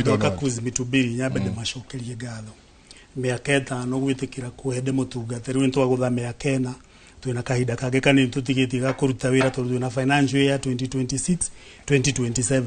Andũ don't a want. Kakuzi Mitubiri nyambe ndĩmacokerie ngatho. Mĩaka 5 gwĩtĩkĩra kũhe ndĩmũtungate, rĩu nĩtwagũtha mĩaka 4, twĩna kahinda kangĩ kanini tũtigĩtie ga kũruta wĩra tondũ twĩna financial year 2026 2027.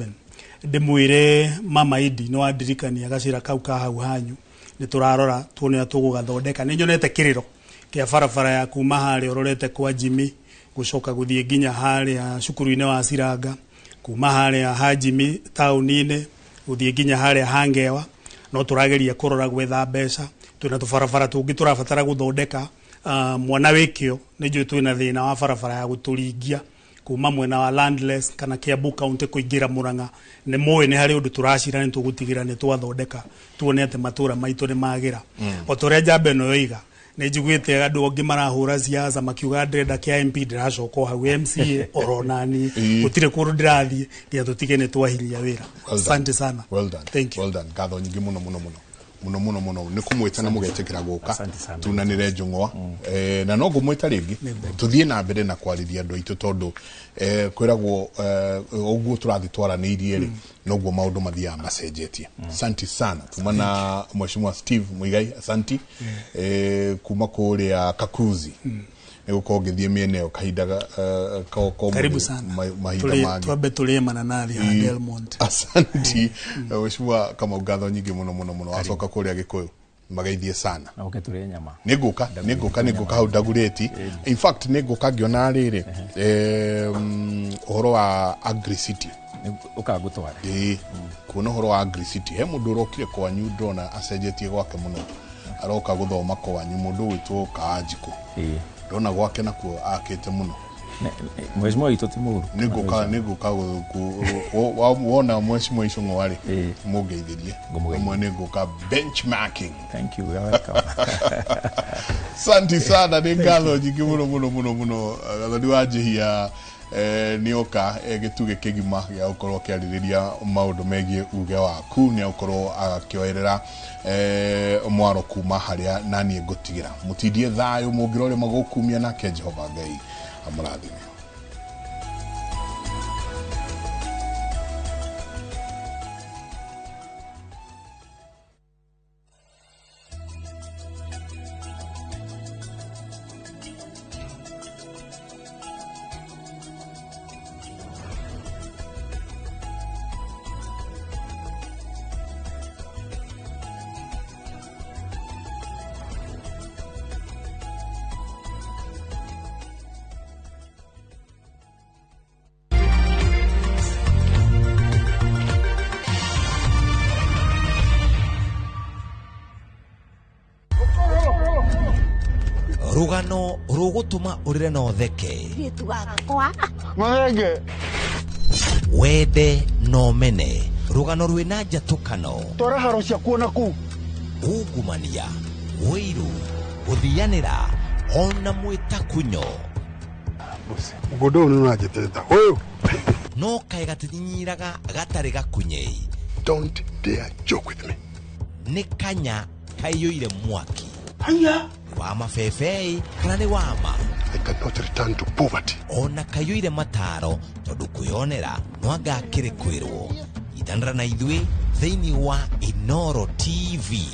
Ndĩmwĩre Mama Idi nĩ wandirikania gacĩra kau ka hau hanyu, nĩ tũrarora tuone ũrĩa tũgũgathondeka. Nĩ nyonete kĩrĩro kĩa barabara ya kuma harĩa ũrorete kwa Jimmy gũcoka gũthiĩ nginya harĩa cukuru-inĩ wa Ciranga, kuma harĩa ha Jimmy taũni-inĩ gũthiĩ nginya harĩa ha Ngewa. No tũrageria kũrora gwetha mbeca, twĩna tũbarabara tũngĩ tũrabatara gũthondeka. Mwana wĩkĩo nĩ njũĩ twĩna thĩna wa barabara ya gũtũringia kuma mwena wa Landless kana Kiambu County kũingĩra Murang'a. Nĩ mũĩ nĩ harĩ ũndũ tũracira, nĩ tũgũtigĩra nĩ twathondeka tuone atĩ matũra maitũ nĩ magĩra. O ta ũrĩa njamba ĩno yoiga, nĩ njiguĩte andũ angĩ marahũra siasa makiuga ndĩrenda kĩa MP, ndĩracoka o hau MCA oro nani, gũtirĩ kũndũ ndĩrathiĩ nginya tũtige nĩ twahinyia wĩra. Well done. Asante sana. Well done. Thank you. Well done. Ngatho nyingĩ mũno mũno mũno mũno mũno mũno nĩ kũmwĩta na mũgetĩkĩra gũka Asante sana. tunanĩre njũng'wa. Na no ngũmwĩta rĩngĩ tũthiĩ na mbere na kwarĩria andũ aitũ tondũ kwĩragwo ũguo tũrathiĩ twaranĩirie rĩ noguo maũndũ mathiaga macenjetie. Asante sana kuma na Mheshimiwa Steve Muigai, asanti kuma kũrĩa Kakuzi nĩ gũkorwo ngĩthiĩ mĩena ĩyo kahinda Karibu sana. mahinda mangĩ. Twambe tũrĩe mananathi ha Delmont. Asanti Mheshimiwa Kamau, ngatho nyingĩ mũno mũno mũno. Wacoka kũrĩa Gĩkũyũ mageithie sana. Na ũke tũrĩe nyama. Nĩngũka, nĩngũka, nĩngũka hau ndagurĩti. In fact nĩngũka ngĩona rĩrĩ ũhoro wa Agricity. Ũkangũtware. Ĩĩ, kuona ũhoro wa Agricity he mũndũ ũrokire kwanyu ndona acenjetie gwake mũno, aroka gũthoma kwanyu, mũndũ ũgwĩtwo Kaanjikũ. Ndona gwake nakuo akĩte mũno. Mheshimiwa witũ ti mũru. Nĩngũka, nĩngũka wona Mheshimiwa Icũng'wa rĩ mũngeithĩrie. Ngũmũgeithia. Amwe nĩngũka benchmarking. Thank you, you're welcome. Asante sana, nĩ ngatho nyingĩ mũno mũno mũno mũno. Gathoni wa Njihia nĩoka gĩtugĩ kĩgima gĩa gũkorwo akĩarĩrĩria maũndũ megiĩ uge waku, nĩ agũkorwo akĩoerera mwaro kuma harĩa naniĩ ngũtigĩra. Mũtindie thayũ mũngĩra ũrĩa magũkumia, nake Jehova Ngai amũrathime. Rũgano rũgũtũma ũrĩre na ũtheke, Mahenge. wende na ũmene, rũgano rwĩna njatũkano, Twara haro ciakuo na kũu. ungumania, ũiru, gũthianĩra ona mwĩtakunyo. Mũgũnda ũyũ nĩ ũranjĩtĩrĩta ũyũ. No kaĩ gatinyinyiraga gatarĩ gakunyei. Don't dare joke with me. Nĩ kanya kaiyũire mwaki. Haya. Wa mabebei kana nĩ wama. I cannot return to poverty. Ona kaiyũire mataro tondũ kwĩyonera no anga akĩrĩ kwĩrwo. Nyitanĩra na ithuĩ thĩinĩ wa Inooro TV.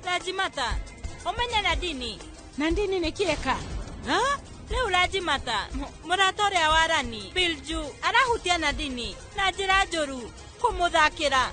Rajimata, ũmenye na ndini. Na ndini nĩ kĩeka? Ha? Rĩu Rajimata, mũrata ũrĩa wa Rani, Bilju, arahutia na ndini na njĩra njũru kũmũthakĩra.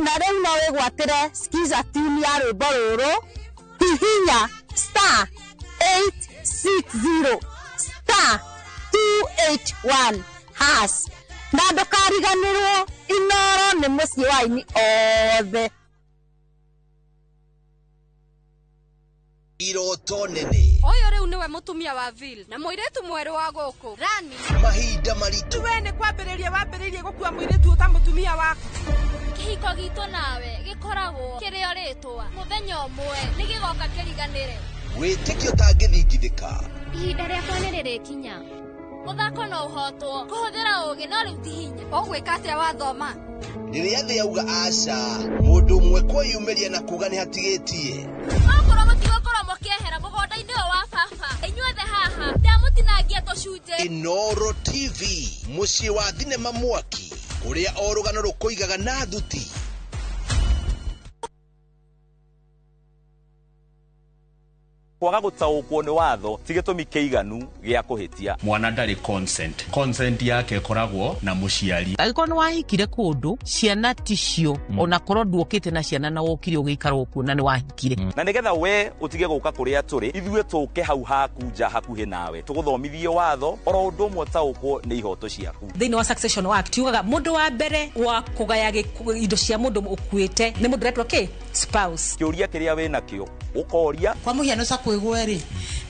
Na rĩu no wĩgwatĩre skiza tune ya rwĩmbo rũrũ, hihinya star 860 star 281 hash, na ndũkariganĩrwo Inooro nĩ mũciĩ wa aini othe. Iroto nene. Ũyũ rĩu nĩwe mũtumia wa Vil na mũirĩtu mwerũ wa gũkũ Rani. Mahinda maritũ. We nĩ kwambĩrĩria wambĩrĩirie gũkua mũirĩtu ũtamũtuĩte. Kĩhiko gitũ nawe gĩkoragwo kĩrĩ o rĩtwa mũthenya ũmwe nĩgĩgoka kĩriganĩre. Wĩtĩkio ũtangĩthingithĩka. Ihinda rĩakwa nĩrĩrĩkinya. Mũthako no ũhotwo kũhũthĩra ũũgĩ no rĩu ti hinya. Ũgwĩka atĩa wathoma? Rĩrĩa thĩ yauga aca, mũndũ ũmwe kwĩyumĩria na kuga nĩ hatigĩtie. Okorwo mũtigũkorwo mũkĩehera mũgũnda-inĩ ũyũ wa baba, inyuothe haha ndamũtinangia tũcunjĩ. Inooro TV, mũciĩ wa thinema mwaki, kũrĩa o rũgano rũkũigaga na thuti. Kwaga gũtaũkwo nĩ watho ti gĩtũmi kĩiganu gĩa kũhĩtia. Mwana ndarĩ consent. Consent yake ĩkoragwo na mũciari. Angĩkorwo nĩ wahikire kũndũ ciana ticio onakorwo nduokĩte na ciana na wokire ũgĩikara okuo na nĩ wahikire. Na nĩgetha we ũtige gũka kũrĩa tũrĩ, ithuĩ tũke hau haku nja hakuhĩ nawe tũgũthomithie watho oro ũndũ ũmwe ũtaũkwo nĩ ihoto ciaku. Thĩinĩ wa Succession Act yugaga mũndũ wa mbere wa kũgaya indo cia mũndũ ũkuĩte nĩ mũndũ ũretwo kĩ spouse. Kĩũria kĩrĩa wĩnakĩo ũkoria. Kwa mũhiano kwigwe ri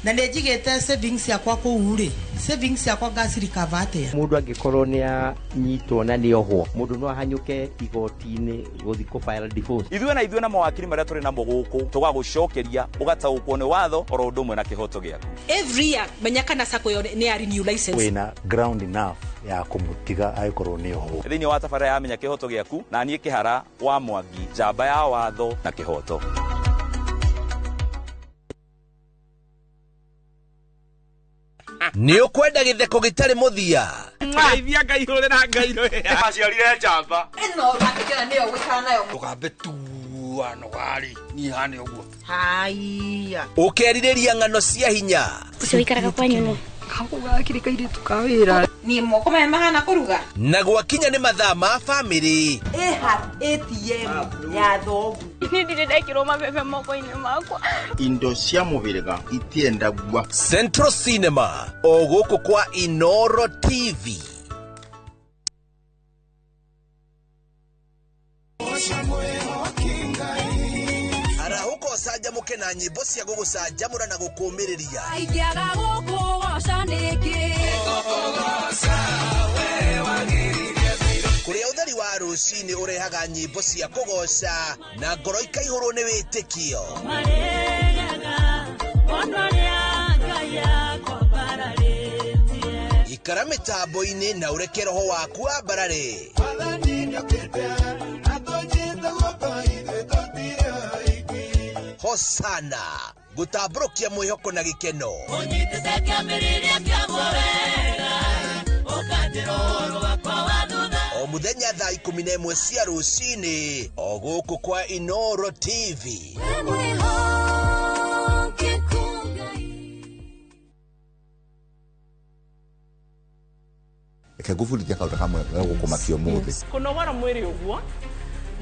na nĩ njigĩte savings yakwa kũu rĩ, savings yakwa ngacirikava atĩa? Mũndũ angĩkorwo nĩ anyitwo na nĩ ohwo, mũndũ no ahanyũke igoti-inĩ gũthiĩ kũ file divorce. Ithuĩ na ithuĩ na mawakiri marĩa tũrĩ namo gũkũ tũgagũcokeria ũgataũkwo nĩ watho oro ũndũ ũmwe na kĩhoto gĩaku. Every year menya kana sacco ĩyo nĩ ya renew license. Wĩna ground enough ya kũmũtiga angĩkorwo nĩ ohwo. Thĩinĩ wa tabarĩra ya Menya Kĩhoto Gĩaku na niĩ Kĩhara wa Mwangi, njamba ya watho na kĩhoto. Nĩ ũkwenda gĩtheko gĩtarĩ mũthia. Ngeithia Ngai hũrĩra Ngai rwĩra. Aciarire njamba. Ĩno ũrakĩkĩra nĩyo ũgũikara nayo. Tũgambe tuanogarĩ niĩ hane ũguo. Haiya. Ũkerirĩria ng'ano cia hinya. Ũcio ũikaraga kwanyu nũ? Gakĩrĩ kairĩtu ka wĩra. Niĩ moko maya mahana kũruga. Na gwakinya nĩ mathaa ma bamĩrĩ. Ĩha ATM ya thogu. Niĩ ndirĩ ndekĩrwo mabebe moko-inĩ makwa. Indo cia mũhĩrĩga itiendagua. Central Cinema o gũkũ kwa Inooro TV. Arahũka ũcanjamũke na nyĩmbo cia gũgũcanjamũra na gũkũũmĩrĩria. Ingĩaga gũkũgoca nĩkĩ? Kũrĩa ũtheri wa rũcinĩ ũrehaga nyĩmbo cia kũgoca na ngoro ikaihũrwo nĩ wĩtĩkio. Ikara mĩtambo-inĩ na ũreke roho waku wambarare. Hosana gũtambũrũkia mwĩhoko na gĩkeno. Ũnyitĩte kĩambĩrĩria kĩa wega, ũkanjĩra ũhoro wakwa wa thutha. O mũthenya thaa 11 cia rũcinĩ o gũkũ kwa Inooro TV. Reke ngũbundithia kaũndũ kamwe gegũkũmakia ũmũthĩ. Kũnogora mwĩrĩ ũguo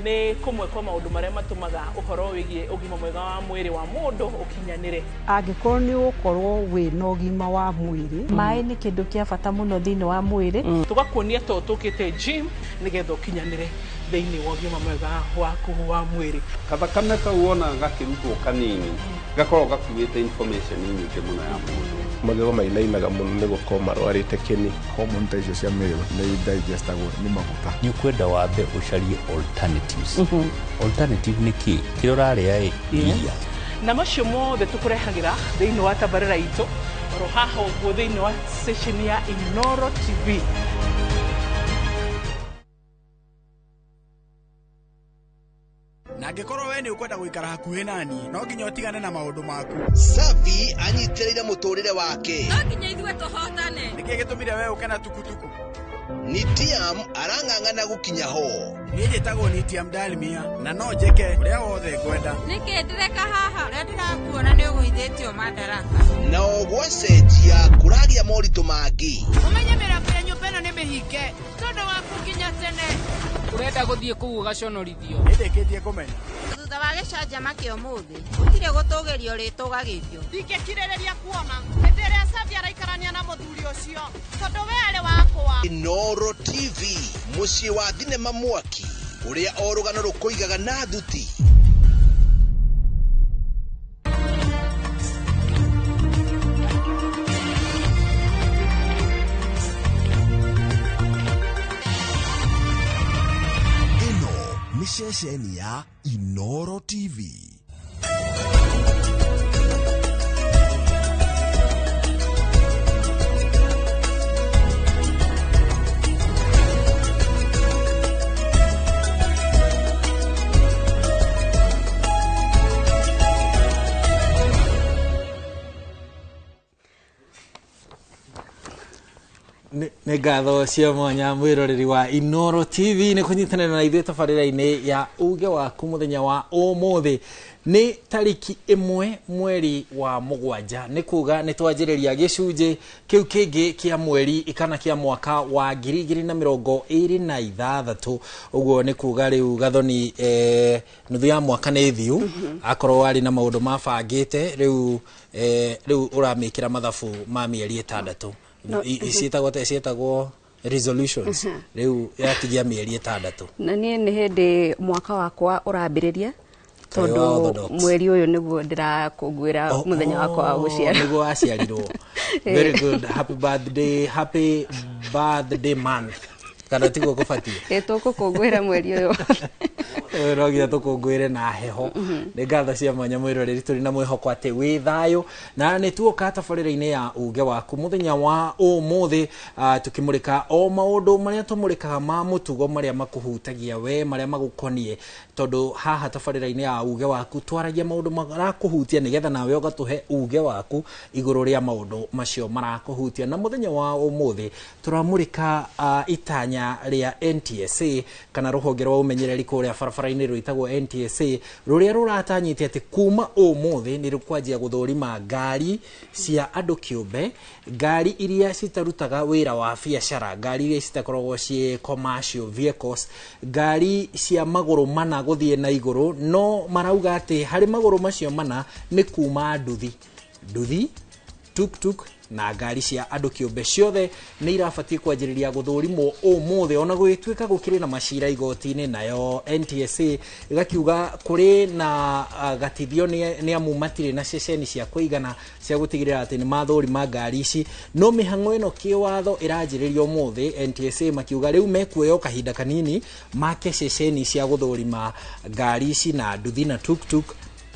nĩ kũmwe kwa maũndũ marĩa matũmaga ũhoro wĩgiĩ ũgima mwega wa mwĩrĩ wa mũndũ ũkinyanĩre. Angĩkorwo nĩ ũgũkorwo wĩna ũgima wa mwĩrĩ. Maĩ nĩ kĩndũ kĩa bata mũno thĩinĩ wa mwĩrĩ. Tũgakuonia to tũkĩte gym nĩgetha ũkinyanĩre thĩinĩ wa ũgima mwega waku wa mwĩrĩ. Kathakame kau wonaga gakĩrutwo kanini gakoragwo gakuĩte information nyingĩ mũno ya mũndũ. Magego mainainaga mũno nĩ gũkorwo marwarĩte kĩni. Hormone ta icio cia male nĩ digestagwo nĩ maguta. Nĩ ũkwenda wambe ũcarie alternatives. Alternative nĩ kĩ? Kĩrĩa ũrarĩa ĩ iria. Na macio mothe tũkũrehagĩra thĩinĩ wa tabarĩra itũ oro haha ũguo thĩinĩ wa station ya Inooro TV. Na angĩkorwo we nĩ ũkwenda gũikara hakuhĩ naniĩ no nginya ũtigane na maũndũ maku. Safi anyitĩrĩire mũtũrĩre wake. No nginya ithuĩ tũhotane. Nĩkĩ gĩtũmire we ũke na tukutuku? Nitiam arang'ang'ana gũkinya ho. Niĩ njĩtagwo Nitiam Dalmia na no njĩke ũrĩa wothe ngwenda. Nĩkĩ ndĩreka haha? Ũrĩa ndĩrakuona nĩ ũgũithĩtio madaraka. Na o gwacenjia kũragĩa moritũ mangĩ. Ũmenye mĩrango ya nyũmba ĩno nĩ mĩhinge tondũ waku nginya tene. Ũrenda gũthiĩ kũu ũgaconorithio. Nĩndĩkĩtie kũmenya. Thutha wa gĩcanjama kĩa ũmũthĩ gũtirĩ gũtũgĩrio rĩtũgagĩrio. Ndingĩkirĩrĩria kuona hĩndĩ ĩrĩa Safi araikarania na mũthuri ũcio tondũ we arĩ wakwa. Inooro TV, mũciĩ wa thinema mwaki, ũrĩa o rũgano rũkũigaga na thuti. Ceceni ya Inoro TV. Nĩ ngatho cia mwanya mwĩroreri wa Inoro TV nĩ kũnyitanĩra na ithuĩ tabarĩra-inĩ ya uge waku mũthenya wa ũmũthĩ. Nĩ tarĩki 1 mweri wa 7, nĩ kuga nĩ twanjĩrĩria gĩcunjĩ kĩu kĩngĩ kĩa mweri kana kĩa mwaka wa 2026. Ũguo nĩ kuga rĩu Gathoni, nuthu ya mwaka nĩ thiu, akorwo warĩ na maũndũ mabangĩte rĩu, rĩu ũramĩkĩra mathabu ma mĩeri 6. Ciĩtagwo resolutions, rĩu yatigia mĩeri 6. Na niĩ nĩ hĩndĩ mwaka wakwa ũrambĩrĩria, tondũ mweri ũyũ nĩguo ndĩrakũngũĩra mũthenya wakwa wa gũciarwo. Nĩguo waciarirwo. Very good, happy birthday, happy birthday month, kana tiguo kũbatiĩ? Tũkũkũngũĩra mweri ũyũ. No nginya tũkũngũĩre na heho. Nĩ ngatho cia mwanya mwĩroreri, tũrĩ na mwĩhoko atĩ wĩ thayũ, na nĩ tuoka tabarĩra-inĩ ya uge waku mũthenya wa ũmũthĩ, tũkĩmũrĩka o maũndũ marĩa tũmũrĩkaga ma mũtugo marĩa makũhutagia we, marĩa magũkoniĩ, tondũ haha tabarĩra-inĩ ya uge waku twaragia maũndũ marakũhutia nĩgetha nawe ũgatũhe uge waku igũrũ rĩa maũndũ macio marakũhutia. Na mũthenya wa ũmũthĩ tũramũrĩka itanya rĩa NTSA, kana rũhonge rwa ũmenyereri kũrĩa barabara-inĩ rwĩtagwo NTSA, rũrĩa rũratanyĩte atĩ kuma ũmũthĩ nĩ rũkwanjia gũthũrima ngari cia andũ kĩũmbe, ngari iria citarutaga wĩra wa biacara, ngari iria citakoragwo ciĩ commercial vehicles, ngari cia magũrũ mana gũthiĩ na igũrũ. No marauga atĩ harĩ magũrũ macio mana nĩ kuma nduthi, tuk-tuk na ngari cia andũ kĩũmbe ciothe nĩ irabatiĩ kwanjĩrĩria gũthũrimwo ũmũthĩ, ona gũgĩtuĩka gũkĩrĩ na macira igoti-inĩ. Nayo NTSA ĩgakiuga kũrĩ na gatithio nĩ amu matirĩ na ceceni cia kũigana cia gũtigĩrĩra atĩ nĩ mathũrima ngari ici, no mĩhang'o ĩno kĩwatho ĩranjĩrĩria ũmũthĩ. NTSA makiuga rĩu mekuoya kahinda kanini make ceceni cia gũthũrima ngari ici na nduthi na tuk-tuk,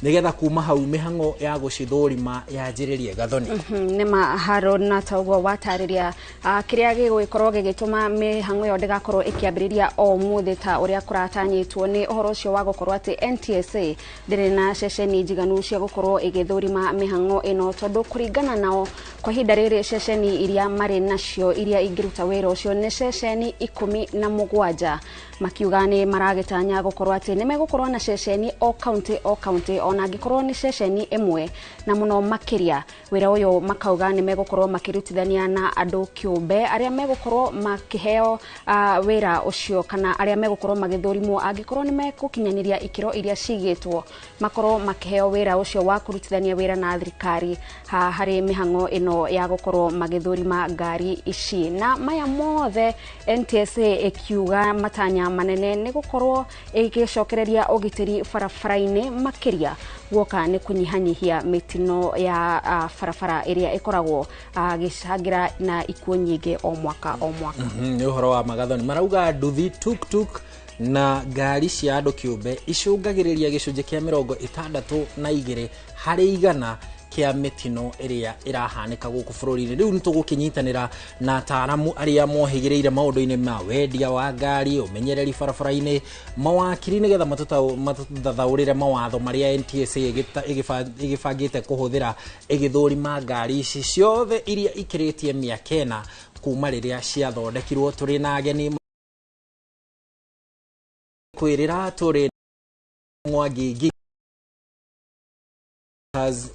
nigetha kuma hau mĩhang'o ya gũcithũrima yanjĩrĩrie. Gathoni, nĩ maharo na ta ũguo watarĩria kĩrĩa gĩgũgĩkorwo gĩgĩtũma mĩhang'o ĩyo ndĩgakorwo ĩkĩambĩrĩria o ũmũthĩ ta ũrĩa kũratanyĩtwo nĩ ũhoro ũcio wa gũkorwo atĩ NTSA ndĩrĩ na ceceni njiganu cia gũkorwo ĩgĩthũrima mĩhang'o ĩno, tondũ kũringana nao kwa ihinda rĩrĩ ceceni iria marĩ nacio iria ingĩruta wĩra ũcio nĩ ceceni 17. Makiuga nĩ maragĩtanya gũkorwo atĩ nĩ megũkorwo na ceceni o kaunti o kaunti, ona angĩkorwo nĩ ceceni ĩmwe na mũno makĩria. Wĩra ũyũ makauga nĩ megũkorwo makĩrutithania na andũ kĩũmbe arĩa megũkorwo makĩheo wĩra ũcio, kana arĩa megũkorwo magĩthũrimwo angĩkorwo nĩ megũkinyanĩria ikĩro iria cigĩtwo, makorwo makĩheo wĩra ũcio wa kũrutithania wĩra na thirikari harĩ mĩhang'o ĩno ya gũkorwo magĩthũrima ngari ici. Na maya mothe NTSA ĩkiuga matanya manene nĩ gũkorwo ĩgĩcokereria ũgitĩri barabara-inĩ, makĩria guoka nĩ kũnyihanyihia mĩtino ya barabara ĩrĩa ĩkoragwo gĩcangĩra na ikuũ nyingĩ o mwaka o mwaka. Nĩ ũhoro wa Magathoni, marauga nduthi, tuk-tuk na ngari cia andũ kĩũmbe icũngagĩrĩria gĩcunjĩ kĩa 62 harĩ igana kĩa mĩtino ĩrĩa ĩrahanĩka gũkũ bũrũri-inĩ. Rĩu nĩ tũgũkĩnyitanĩra na ataaramu arĩa mohĩgĩrĩire maũndũ-inĩ ma wendia wa ngari, ũmenyereri barabara-inĩ, mawakiri, nĩgetha matũthathaũrĩre mawatho marĩa NTSA ĩgĩbangĩte kũhũthĩra ĩgĩthũrima ngari ici ciothe iria ikĩrĩtie mĩaka 4 kuma rĩrĩa ciathondekirwo. Tũrĩ na ageni kwĩrĩra, tũrĩ Mwangi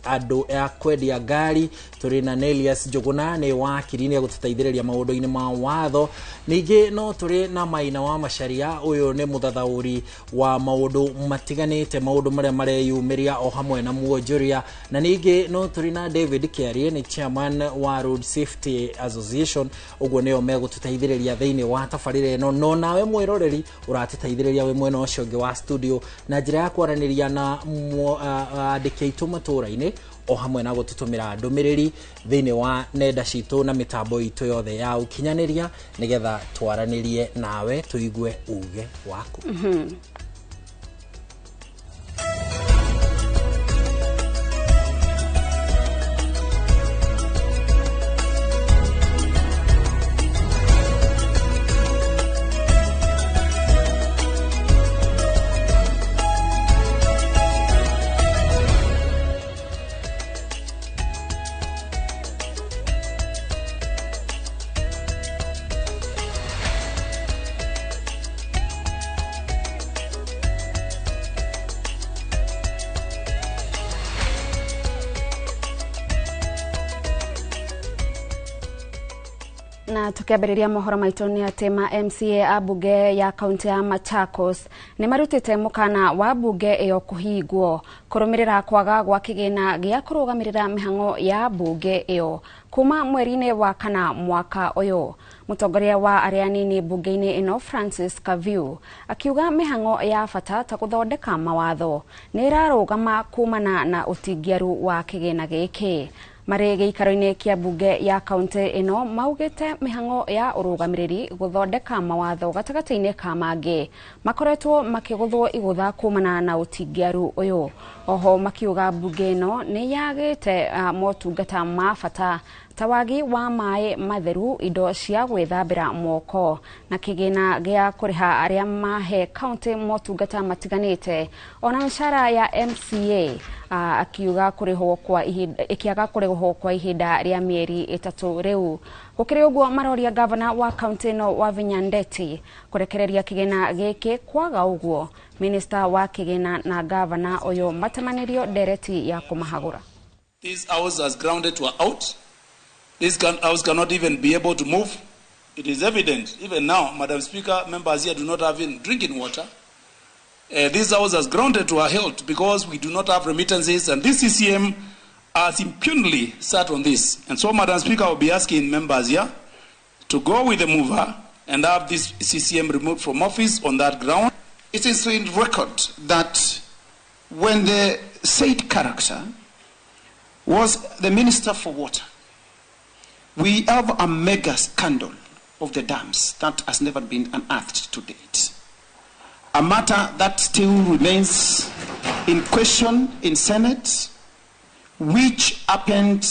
andũ a kwendia ngari, tũrĩ na Nelius Njuguna nĩ wakiri nĩ egũtũteithĩrĩria maũndũ-inĩ ma watho. Ningĩ no tũrĩ na Maina wa Macharia, ũyũ nĩ mũthathaũri wa maũndũ matiganĩte, maũndũ marĩa mareyumĩria o hamwe na muonjoria. Na ningĩ no tũrĩ na David Kiarie, nĩ chairman wa Road Safety Association, ũguo nĩo megũtũteithĩrĩria thĩinĩ wa tabarĩra ĩno. No nawe mwĩroreri ũratũteithĩrĩria wĩ mwena ũcio ũngĩ wa studio na njĩra ya kwaranĩria na andĩki aitũ matũũra-inĩ o hamwe na gũtũtũmĩra ndũmĩrĩri thĩinĩ wa nenda citũ na mĩtambo itũ yothe ya ũkinyanĩria, nĩgetha twaranĩrie nawe tũigue uge waku. Na tukiambĩrĩria mohoro maitũ nĩ atĩ ma MCA a bunge ya kaunti ya Machakos nĩ marutĩte mũkana wa bunge ĩyo kũhingwo kũrũmĩrĩra kwaga gwa kĩgĩna gĩa kũrũgamĩrĩra mĩhang'o ya bunge ĩyo kuma mweri-inĩ wa kana mwaka ũyũ. Mũtongoria wa arĩa anini bunge-inĩ ĩno Francis Kaviu akiuga mĩhang'o ya bata ta gũthondeka mawatho nĩ ĩrarũgama kumana na ũtingiaru wa kĩgĩna gĩkĩ. Marĩ gĩikaro-inĩ kĩa bunge ya kaunti ĩno maugĩte mĩhang'o ya ũrũgamĩrĩri gũthondeka mawatho gatagatĩ-inĩ ka mangĩ makoretwo makĩgũthwo igũtha kumana na ũtingiaru ũyũ. Oho makiuga bunge ĩno nĩ yagĩte motungata ma bata ta wagi wa maĩ matheru, indo cia gwĩthambĩra moko na kĩgĩna gĩa kũrĩha arĩa mahe kaunti motungata matiganĩte ona mĩcara ya MCA akiuga kũrĩhwo kwa ihinda ĩkĩaga kũrĩhwo kwa ihinda rĩa mĩeri 3 rĩu. Gũkĩrĩ ũguo maroria gavana wa kaunti ĩno Wavinya Ndeti kũrekereria kĩgĩna gĩkĩ, kwaga ũguo minista wa kĩgĩna na gavana ũyũ matemanĩrio ndereti ya kũmahagũra. This house has grounded to out. This house cannot even be able to move. It is evident, even now, Madam Speaker, members here do not have even drinking water. This house has grounded to a halt because we do not have remittances, and this CCM has impugnly sat on this. And so, Madam Speaker, I will be asking members here to go with the mover and have this CCM removed from office on that ground. It is in record that when the said character was the Minister for Water, we have a mega scandal of the dams that has never been unearthed to date. A matter that still remains in question in Senate, which happened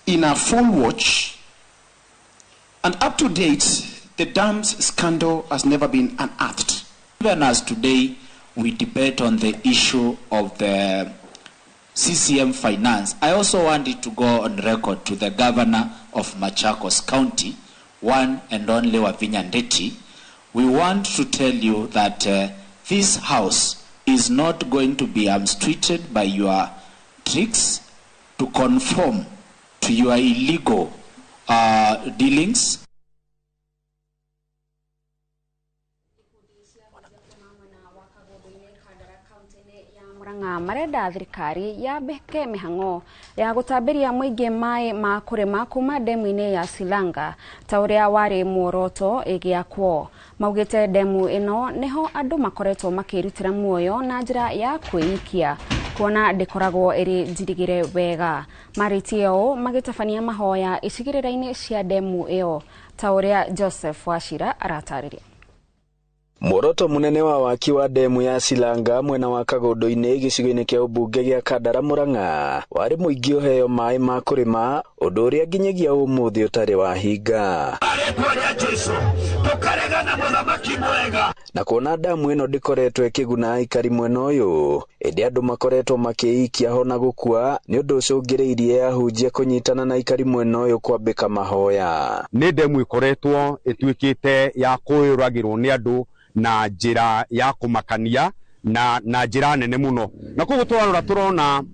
in a full watch, and up to date, the dams scandal has never been unearthed. Even as today, we debate on the issue of the CCM finance, I also wanted to go on record to the governor of Machakos County, one and only Wavinya Ndeti. We want to tell you that this house is not going to be mistreated by your tricks to conform to your illegal dealings. Marenda thirikari yambĩke mĩhang'o ya gũtambĩria mũingĩ maĩ ma kũrĩma kuma ndemu-inĩ ya Silanga ta ũrĩa warĩ muoroto ĩgĩakwo. Maugĩte ndemu ĩno nĩho andũ makoretwo makĩrutĩra muoyo na njĩra ya kwĩikia kuona ndĩkoragwo ĩrĩ njirigĩre wega. Marĩtie ũũ magĩtabania mahoya icigĩrĩra-inĩ cia ndemu ĩyo ta ũrĩa Joseph Wachira aratarĩria. Muoroto munene wa waki wa ndemu ya Silanga mwena wa Kagondu-inĩ gĩcigo-inĩ kĩa ũmbunge gĩa Kandara Murang'a warĩ mũingĩ ũheo maĩ ma kũrĩma, ũndũ ũrĩa nginyagia ũmũthĩ ũtarĩ wahinga. Na kuona ndamu ĩno ndĩkoretwo ĩkĩguna aikari mwena ũyũ, ĩndĩ andũ makoretwo makĩikia ho na gũkua, nĩ ũndũ ũcũngĩrĩirie ahunjia kũnyitana na aikari mwena ũyũ kwambĩka mahoya. Nĩ ndemu ĩkoretwo ĩtuĩkĩte ya kũyũragĩrwo nĩ andũ na njĩra ya kũmakania na njĩra nene mũno, na koguo twarora tũrona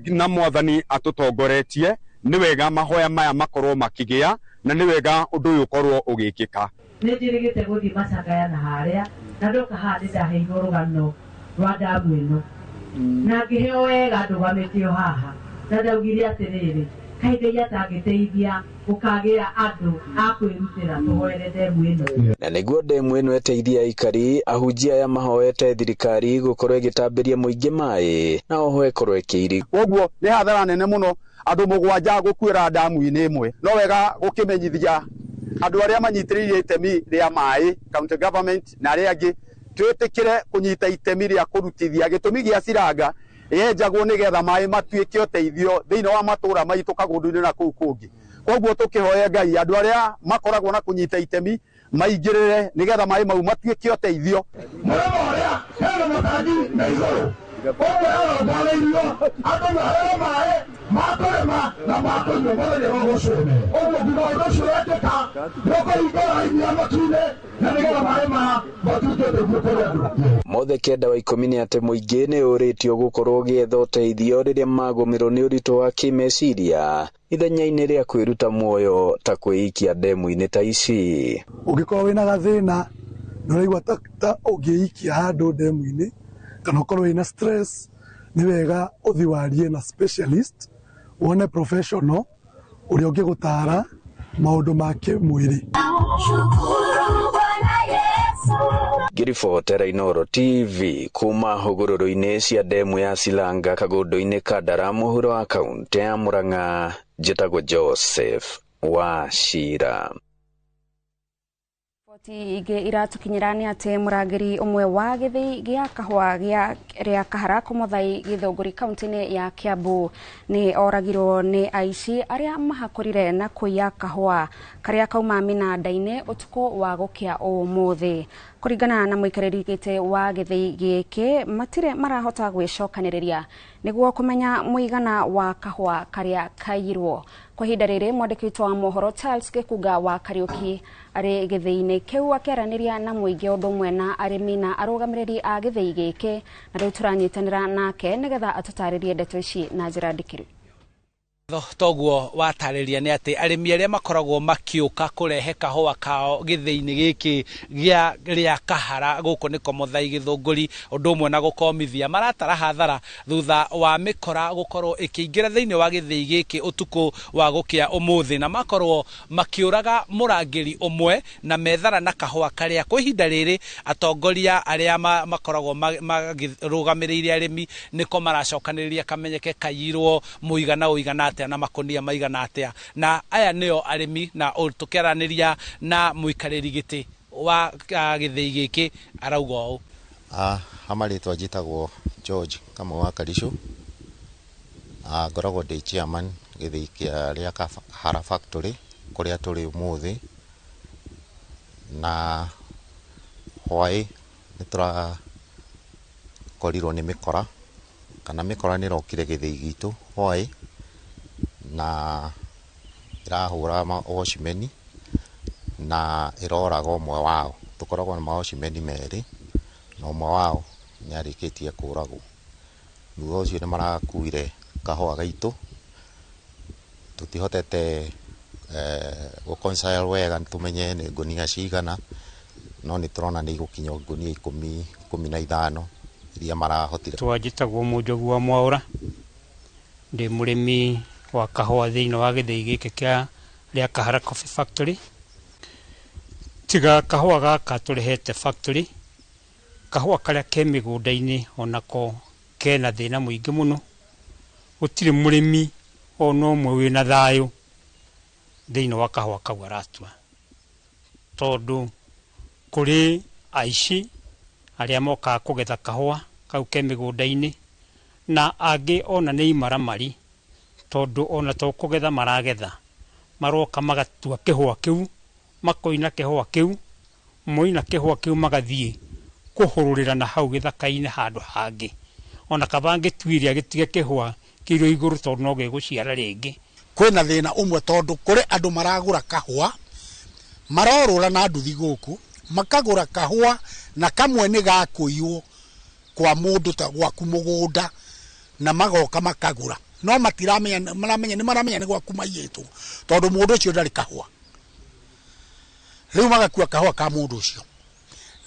na mwathani atũtongoretie nĩ wega mahoya maya makorwo makĩgĩa na nĩ wega ũndũ ũyũ ũkorwo ũgĩkĩka. Nĩ njĩrĩgĩte gũthiĩ macakaya na harĩa na ndoka haha nĩ ndaheirwo rũgano rwa ndamu ĩno na ngĩheo wega ndũgamĩtio haha na ndaugire atĩrĩrĩ, kaĩ Ngai atangĩteithia gũkagĩa andũ a kwĩrutĩra tũhoere ndemu ĩno. Na nĩguo ndemu ĩno ĩteithie aikari, ahunjia aya mahoete thirikari gũkorwo ĩgĩtambĩria mũingĩ maĩ na oho ĩkorwo ĩkĩiri. Koguo nĩ hathara nene mũno andũ mũgwanja gũkuĩra ndamu-inĩ ĩmwe. No wega gũkĩmenyithia andũ arĩa manyitĩrĩire itemi rĩa maĩ, county government na arĩa angĩ, twĩtĩkĩre kũnyita itemi rĩa kũrutithia gĩtũmi gĩa Silanga yenjagwo nĩgetha maĩ matuĩke ũteithio thĩinĩ wa matũra maitũ Kagondu-inĩ na kũu kũngĩ. Koguo tũkĩhoe Ngai andũ arĩa makoragwo na kũnyita itemi maingĩrĩre nĩgetha maĩ mau matuĩke ũteithio. Mũrĩmo ũrĩa hena matangi na igũrũ Ũguo arongoreirio andũ maheo maĩ ma kũrĩma na ma kũnyua mũthenya wa rũciũ. Ũguo nginya ũndũ ũcio wekĩka, nĩũkũhingũra raini ya matu-inĩ na nĩgetha maĩ maya matuĩke nĩguo kũrĩ andũ. Mothe kenda wa ikũmi nĩ atĩ mũingĩ nĩ ũrĩtio gũkorwo ũgĩetha ũteithio rĩrĩa magũmĩrwo nĩ ũritũ wa kĩmeciria ithenya-inĩ rĩa kwĩruta muoyo ta kwĩikia ndemu-inĩ ta ici. Ũngĩkorwo wĩna gathĩna na ũraigua ta ũngĩikia handũ ndemu-inĩ kana ũkorwo wĩna stress, nĩ wega ũthiĩ warie na specialist, wone professional ũrĩa ũngĩgũtara maũndũ ma kĩmwĩrĩ. Ngĩribotera Inooro TV kuma hũgũrũrũ-inĩ cia ndemu ya Silanga kagũndũ-inĩ ka Ndara mũhuro wa kaũntĩ ya Murang'a, njĩtagwo Joseph Wachira. Riboti ingĩ iratukinyĩra nĩ atĩ mũrangĩri ũmwe wa gĩthĩi gĩa kahũa gĩa rĩa Kahara Kũmũthai Gĩthũngũri kaũntĩ-inĩ ya Kiambu nĩ oragirwo nĩ aici arĩa mahakũrire na kũiya kahũa karĩa kauma mĩnanda-inĩ ũtukũ wa gũkĩa ũmũthĩ. Kũringana na mũikarĩri gĩtĩ wa gĩthĩi gĩkĩ, matirĩ marahota gwĩcokanĩrĩria nĩguo kũmenya mũigana wa kahũa karĩa kaiyirwo. Kwa ihinda rĩrĩ mwandĩki witũ wa mohoro Charles Gĩkunga wa Kariũki arĩ gĩthĩi-inĩ kĩu akĩaranĩria na mũingĩ ũndũ ũmwe na arĩmi na arũgamĩrĩri a gĩthĩi gĩkĩ, na rĩu tũranyitanĩra nake nĩgetha atũtarĩrie ndeto ici na njĩra ndikĩru. Toguo watarĩria nĩ atĩ arĩmi arĩa makoragwo makĩũka kũrehe kahũa kao gĩthĩi-inĩ gĩkĩ gĩa rĩa Kahara gũkũ nĩ Komothai Gĩthũngũri ũndũ ũmwe na gũkomithia maratara hathara thutha wa mĩkora gũkorwo ĩkĩingĩra thĩinĩ wa gĩthĩi gĩkĩ ũtukũ wa gũkĩa ũmũthĩ, na makorwo makĩũraga mũrangĩri ũmwe na methara na kahũa karĩa kwa ihinda rĩrĩ atongoria arĩa makoragwo makĩrũgamĩrĩire arĩmi nĩko maracokanĩrĩria kamenyeke kaiyirwo mũigana ũigana atĩa na makonia maigana atĩa. Na aya nĩo arĩmi na tũkĩaranĩria na mũikarĩri gĩtĩ wa gĩthĩi gĩkĩ arauga ũũ. Ha marĩtwa njĩtagwo George Kamau wa Karicũ. Ngoragwo ndĩ chairman gĩthĩi kĩa rĩa Kahara Factory kũrĩa tũrĩ ũmũthĩ, na hwaĩ nĩ tũrakorirwo nĩ mĩkora kana mĩkora nĩ ĩrokire gĩthĩi gitũ hwaĩ na ĩrahũra watchman na ĩroraga ũmwe wao. Tũkoragwo na mawatchman merĩ na ũmwe wao nĩ arĩkĩtie kũragwo. Thutha ũcio nĩ marakuire kahũa gaitũ, tũtihotete gũ-reconcile wega tũmenye nĩ ngũnia cigana, no nĩ tũrona nĩ igũkinya ngũnia 15 iria marahotire. Twanjĩtagwo Mũnjogu wa Mwaũra, ndĩ mũrĩmi wa kahũa thĩinĩ wa gĩthĩi gĩkĩ kĩa rĩa Kahara Coffee Factory. Tiga kahũa gaka tũrehete factory, kahũa karĩa ke mĩgũnda-inĩ onako kena thĩna mũingĩ mũno. Gũtirĩ mũrĩmi ona ũmwe wĩna thayũ thĩinĩ wa kahũa kau aratua, tondũ kũrĩ aici arĩa mokaga kũgetha kahũa kau ke mĩgũnda-inĩ, na angĩ ona nĩ imaramari, tondũ ona to kũgetha maragetha, maroka magatua kĩhũa kĩu, makoina kĩhũa kĩu, moina kĩhũa kĩu magathiĩ kũhũrũrĩra na hau gĩthaka-inĩ handũ hangĩ. Ona kaba angĩtuire agĩtige kĩhũa kĩirwo igũrũ tondũ no gĩgũciara rĩngĩ. Kwĩna thĩna ũmwe tondũ kũrĩ andũ maragũra kahũa, marorũra na nduthi gũkũ, makagũra kahũa na kamwe nĩ gakũiywo kwa mũndũ ta gwaku mũgũnda, na magoka makagũra, no matiramenya, maramenya nĩ maramenya nĩ gwaku maiyĩtwo tondũ mũndũ ũcio ndarĩ kahũa. Rĩu magakua kahũa ka mũndũ ũcio,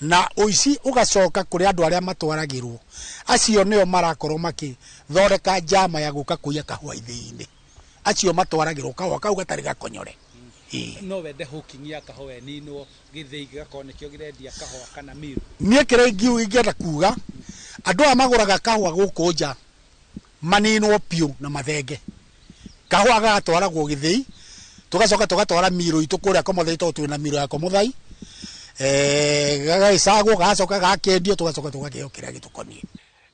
na ũici ũgacoka kũrĩ andũ arĩa matwaragĩrwo, acio nĩo marakorwo makĩthondeka njama ya gũka kũiya kahũa ithĩi-inĩ. Acio matwaragĩrwo kahũa kau gatarĩ gakonyore. No wende hooking ya kahũa ĩninwo gĩthĩi gĩgakorwo nĩkĩo kĩrendia kahũa kana miru. Niĩ kĩrĩa ingĩenda kuga, andũ aya magũraga kahũa gũkũ nja maninwo piũ na mathenge. Kahũa gagatwaragwo gĩthĩi, tũgacoka tũgatwara miru itũ kũrĩa Komothai tondũ twĩna miru ya Komothai. Gagagĩcagwo, gagacoka gakĩendio, tũgacoka tũgakĩheo kĩrĩa gĩtũkoniĩ.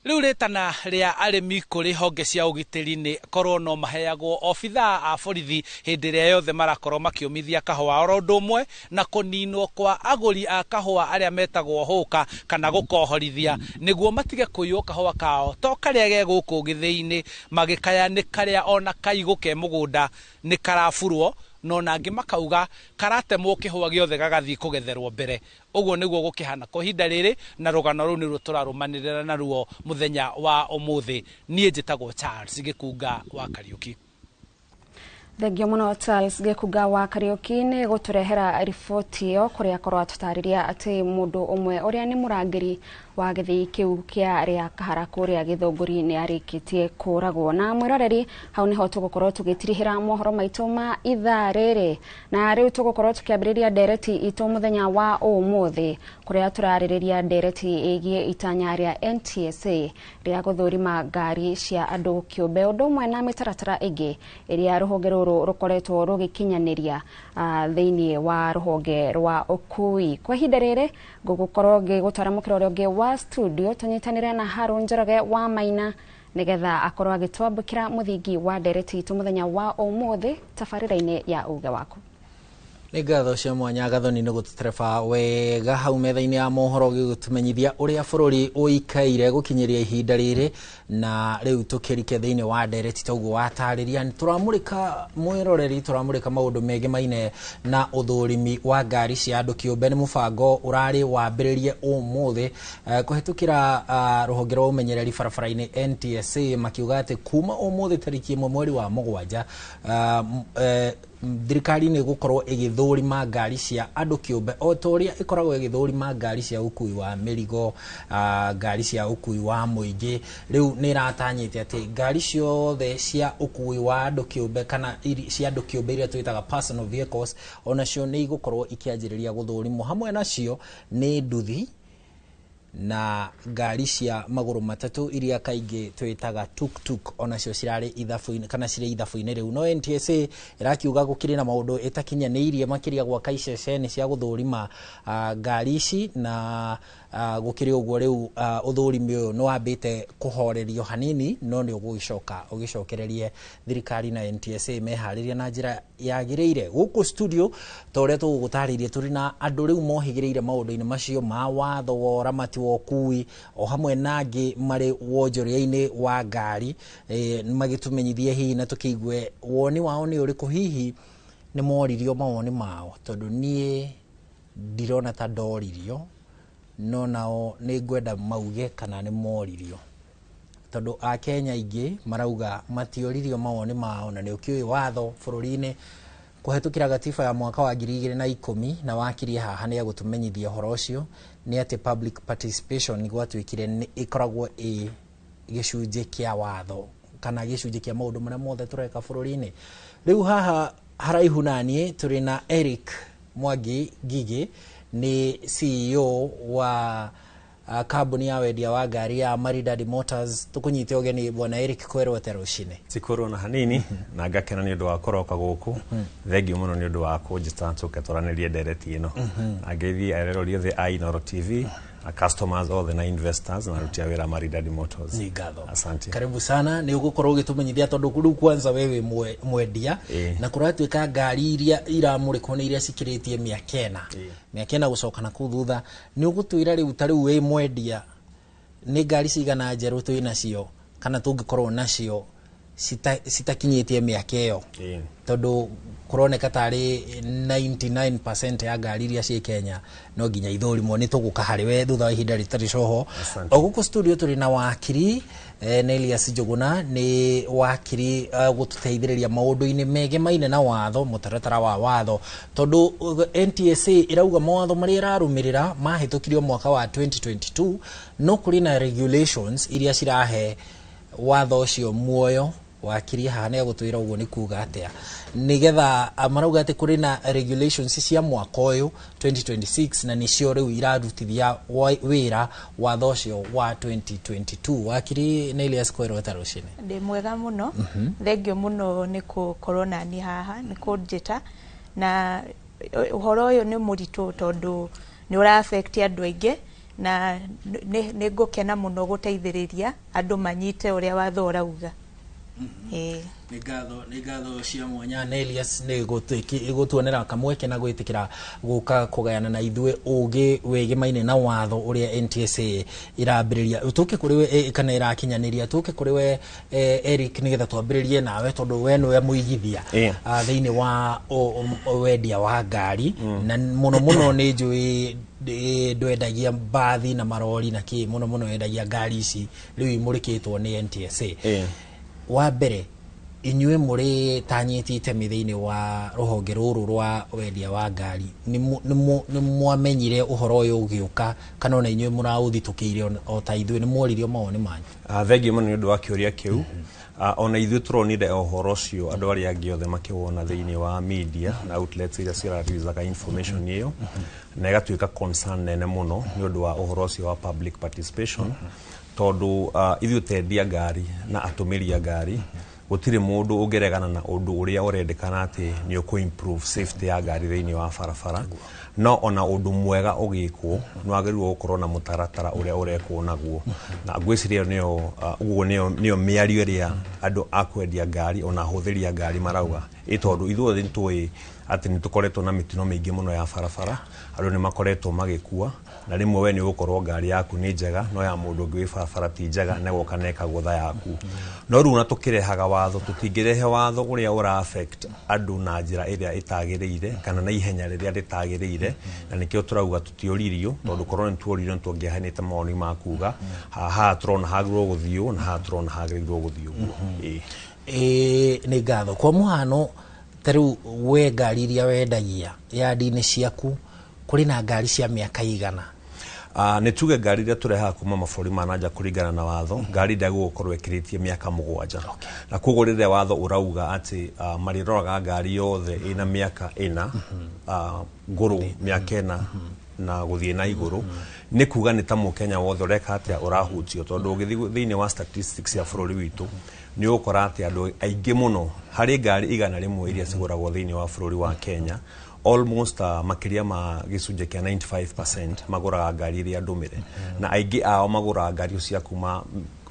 Rĩu rĩtana rĩa arĩmi kũrĩ honge cia ũgitĩri nĩ korwo no maheagwo obithaa a borithi hĩndĩ ĩrĩa yothe marakorwo makĩũmithia kahũa, oro ũndũ ũmwe na kũninwo kwa agũri a kahũa arĩa metagwo hũka kana gũkohorithia nĩguo matige kũiywo kahũa kao to karĩa ge gũkũ gĩthĩi-inĩ, magĩkaya nĩ karĩa ona kaigũ ke mũgũnda nĩ karaburwo, no nangĩ makauga karatemwo kĩhũa gĩothe gagathiĩ kũgetherwo mbere. Ũguo nĩguo gũkĩhana kwa ihinda rĩrĩ, na rũgano rũu nĩruo tũrarũmanĩrĩra naruo mũthenya wa ũmũthĩ. Niĩ njĩtagwo Charles Gĩkunga wa Kariũki. Thengio mũno Charles Gĩkunga wa Kariũki nĩ gũtũrehera riboti ĩyo, kũrĩa akorwo atũtarĩria atĩ mũndũ ũmwe ũrĩa nĩ mũrangĩri wa gĩthĩi kĩu kĩa rĩa Kahara kũrĩa Gĩthũngũri nĩ arĩkĩtie kũragwo. Na mwĩroreri, hau nĩho tũgũkorwo tũgĩtirihĩra mohoro maitũ ma ithaa rĩrĩ, na rĩu tũgũkorwo tũkĩambĩrĩria ndereti itũ mũthenya wa ũmũthĩ, kũrĩa tũrarĩrĩria ndereti ĩgiĩ itanya rĩa NTSA rĩa gũthũrima ngari cia andũ kĩũmbe, ũndũ ũmwe na mĩtaratara ĩngĩ ĩrĩa rũhonge rũrũ rũkoretwo rũgĩkinyanĩria thĩinĩ wa rũhonge rwa ũkui. Kwa ihinda rĩrĩ ngũgũkorwo ngĩgũtwara mũkĩra ũrĩa ũngĩ wa studio tũnyitanĩre na Harun Njoroge wa Maina nĩgetha akorwo agĩtwambũkĩra mũthingi wa ndereti itũ mũthenya wa ũmũthĩ tabarĩra-inĩ ya Uge Waku. Nĩ ngatho cia mwanya Gathoni nĩ gũtũtereba wega hau metha-inĩ ya mohoro gĩgũtũmenyithia ũrĩa bũrũri ũikaire gũkinyĩria ihinda rĩrĩ, na rĩu tũkĩrike thĩinĩ wa ndereti toguo watarĩria. Tũramũrĩka mwĩroreri, tũramũrĩka maũndũ mengĩ maine na ũthũrimi wa ngari cia andũ kĩũmbe. Nĩ mũbango ũrarĩ wambĩrĩrie ũmũthĩ kũhetũkĩra rũhonge rwa ũmenyereri barabara-inĩ NTSA, makiuga atĩ kuma ũmũthĩ tarĩki 1 mweri wa 7 thirikari nĩ ĩgũkorwo ĩgĩthũrima ngari cia andũ kĩũmbe o ta ũrĩa ĩkoragwo ĩgĩthũrima ngari cia ũkui wa mĩrigo, ngari cia ũkui wa mũingĩ. Rĩu nĩ ĩratanyĩte atĩ ngari ciothe cia ũkui wa andũ kĩũmbe kana cia andũ kĩũmbe iria twĩtaga personal vehicles onacio nĩ igũkorwo ikĩanjĩrĩria gũthũrimwo. Hamwe nacio nĩ nduthi na ngari cia magũrũ matatũ iria kaingĩ twĩtaga tuk-tuk, onacio cirarĩ ithabu-inĩ kana cirĩ ithabu-inĩ rĩu. No NTSA ĩrakiuga gũkĩrĩ na maũndũ ĩtakinyanĩirie makĩria gwaka iceceni cia gũthũrima ngari ici, na gũkĩrĩ ũguo rĩu ũthũrimi ũyũ nĩ wambĩte kũhorerio hanini, no nĩ ũgũgĩcoka ũgĩcokererie thirikari na NTSA meharĩria na njĩra yagĩrĩire. Gũkũ studio ta ũrĩa tũgũgũtarĩirie tũrĩ na andũ rĩu mohĩgĩrĩire maũndũ-inĩ macio ma watho wa ũramati wa ũkui o hamwe na angĩ marĩ wonjoria-inĩ wa ngari, magĩtũmenyithie hihi na tũkĩigue woni wao nĩ ũrĩkũ, hihi nĩ moririo mawoni mao, tondũ niĩ ndirona ta ndoririo, no nao nĩ ngwenda mauge kana nĩ moririo, tondũ Akenya aingĩ marauga matioririo mawoni mao, na nĩ ũkĩũĩ watho bũrũri-inĩ kũhetũkĩra gatiba ya mwaka wa 2010 na wakirie haha nĩ agũtũmenyithia ũhoro ũcio nĩ atĩ public participation gwatuĩkire nĩ ĩkoragwo ĩ gĩcunjĩ kĩa watho kana gĩcunjĩ kĩa maũndũ marĩa mothe tũreka bũrũri-inĩ. Rĩu haha haraihu naniĩ tũrĩ na Eric Mwangi Ngigĩ, nĩ CEO wa kambuni ya wendia wa ngari ya Maridadi Motors. Tukunyite ũgeni bwana Eric kwerwo atĩa rũcinĩ? Ti kũrwo na hanini, na ngakena nĩ ũndũ wa kũroka gũkũ. Thengiũ mũno nĩ ũndũ wa kũnjĩta tũke twaranĩrie ndereti ĩno. Na ngeithi eroreri othe a Inooro TV, na customers othe na investors na aruti a wĩra Maridadi Motors. Nĩ ngatho. Asante. Karibu sana. Nĩ ũgũkorwo ũgĩtũmenyithia tondũ rĩu kwanza wewe mwendia, na kũratuĩka ngari iria iramũrĩkwo nĩ iria cikĩrĩtie mĩaka ĩna. Mĩaka ĩna gũcoka na kũu thutha. Nĩ ũgũtwĩra rĩu ta rĩu wĩ mwendia nĩ ngari cigana njerũ twĩ nacio kana tũngĩkorwo nacio citakinyĩtie mĩaka ĩyo, tondũ kũroneka tarĩ 99% ya ngari iria ciĩ Kenya no nginya ithũrimwo. Nĩ tũgũka harĩ we thutha wa ihinda rĩtarĩ coho. O gũkũ studio tũrĩ na wakiri Nelius Njuguna, nĩ wakiri gũtũteithĩrĩria maũndũ-inĩ megemaine na watho, mũtaratara wa watho, tondũ NTSA ĩrauga mawatho marĩa ĩrarũmĩrĩra mahĩtũkirio mwaka wa 2022, no kũrĩ na regulations iria cirahe watho ũcio muoyo. Wakiri haha nĩ agũtwĩra ũguo nĩ kuga atĩa, nĩgetha marauga atĩ kũrĩ na regulations cia mwaka ũyũ 2026 na nĩcio rĩu irarutithia wĩra watho ũcio wa 2022. Wakiri Nelius kwerwo atĩa rũcinĩ? Ndĩ mwega mũno. Thengio mũno nĩ gũkorwo nani haha, nĩ kũnjĩta, na ũhoro ũyũ nĩ mũritũ tondũ nĩ ũra affect andũ aingĩ, Na nĩ ngũkena mũno gũteithĩrĩria andũ manyite ũrĩa watho ũrauga. Ĩĩ. Nĩ ngatho cia mwanya na Elias nĩ gũtuonera kamweke na gwĩtĩkĩra gũka kũgayana na ithuĩ ũgĩ wĩgĩmaine na watho ũrĩa NTSA ĩrambĩrĩria tũke kũrĩ we, kana ĩrakinyanĩria. Tũke kũrĩ we, Eric, nĩgetha twambĩrĩrie nawe tondũ we nĩwe mũigithia thĩinĩ wa wendia wa ngari, na mũno mũno nĩ njũĩ ndwendagia mbathi na marori na kĩ, mũno mũno wendagia ngari ici rĩu imũrĩkĩtwo nĩ NTSA. Wa mbere, inyuĩ mũrĩ tanyĩti itemi thĩinĩ wa rũhonge rũrũ rwa wendia wa ngari, nĩ mwamenyire ũhoro ũyũ ũgĩũka, kana ona inyuĩ mũraũthitũkĩire o ta ithuĩ, nĩ mworirio mawoni manyu? Thengiũ mũno nĩ ũndũ wa kĩũria kĩu. Ona ithuĩ tũronire ũhoro ũcio andũ arĩa angĩ othe makĩwona thĩinĩ wa media na outlets iria cirareleasaga information ĩyo, na ĩgatuĩka concern nene mũno nĩ ũndũ wa ũhoro ũcio wa public participation, tondũ ithuĩ tendia ngari na atũmĩri a ngari, gũtirĩ mũndũ ũngĩregana na ũndũ ũrĩa ũrendekana atĩ nĩ ũkũ improve safety ya ngari thĩinĩ wa barabara. No ona ũndũ mwega ũgĩkwo, nĩ wagĩrĩirwo gũkorwo na mũtaratara ũrĩa ũrekwo naguo, na ngwĩciria nĩyo ũguo nĩyo mĩario ĩrĩa andũ a kwendia ngari ona ahũthĩri a ngari marauga, ĩ tondũ ithuothe nĩ tũĩ atĩ nĩ tũkoretwo na mĩtino mĩingĩ mũno ya barabara, andũ nĩ makoretwo magĩkua, na rĩmwe we nĩ ũgũkorwo ngari yaku nĩ njega no ya mũndũ ũngĩ wĩ barabara ti njega, na ĩgoka na ĩkagũtha yaku. No rĩu ona tũkĩrehaga watho, tũtingĩrehe watho ũrĩa ũra affect andũ na njĩra ĩrĩa ĩtagĩrĩire kana na ihenya rĩrĩa rĩtagĩrĩire, na nĩkĩo tũrauga tũtiũririo, tondũ korwo nĩ tuoririo nĩ tũngĩaheanĩte mawoni ma kuga haha tũrona hagĩrĩirwo gũthiĩ ũũ na haha tũrona hagĩrĩirwo gũthiĩ ũguo. Ĩĩ. Ĩĩ, nĩ ngatho. Kwa mũhano, ta rĩu we ngari iria wendagia yandi-inĩ ciaku, kũrĩ na ngari cia mĩaka igana? Nĩ tuge ngari iria tũrehaga kuma mabũrũri ma nanja, kũringana na watho, ngari ndagĩrĩirwo gũkorwo ĩkĩrĩtie mĩaka 7, na koguo rĩrĩa watho ũrauga atĩ marĩroraga ngari yothe ĩna mĩaka 4, ngũrũ mĩaka 4 na gũthiĩ na igũrũ, nĩ kuga nĩ ta mũkenya wothe ũreka atĩa ũrahutio, tondũ ũgĩthiĩ thĩinĩ wa statistics ya bũrũri witũ nĩ ũgũkora atĩ andũ aingĩ mũno, harĩ ngari 100 iria cigũragwo thĩinĩ wa bũrũri wa Kenya, almost makĩria ma gĩcunjĩ kĩa 95% magũraga ngari iria ndũmĩre, na aingĩ ao magũraga ngari cia kuma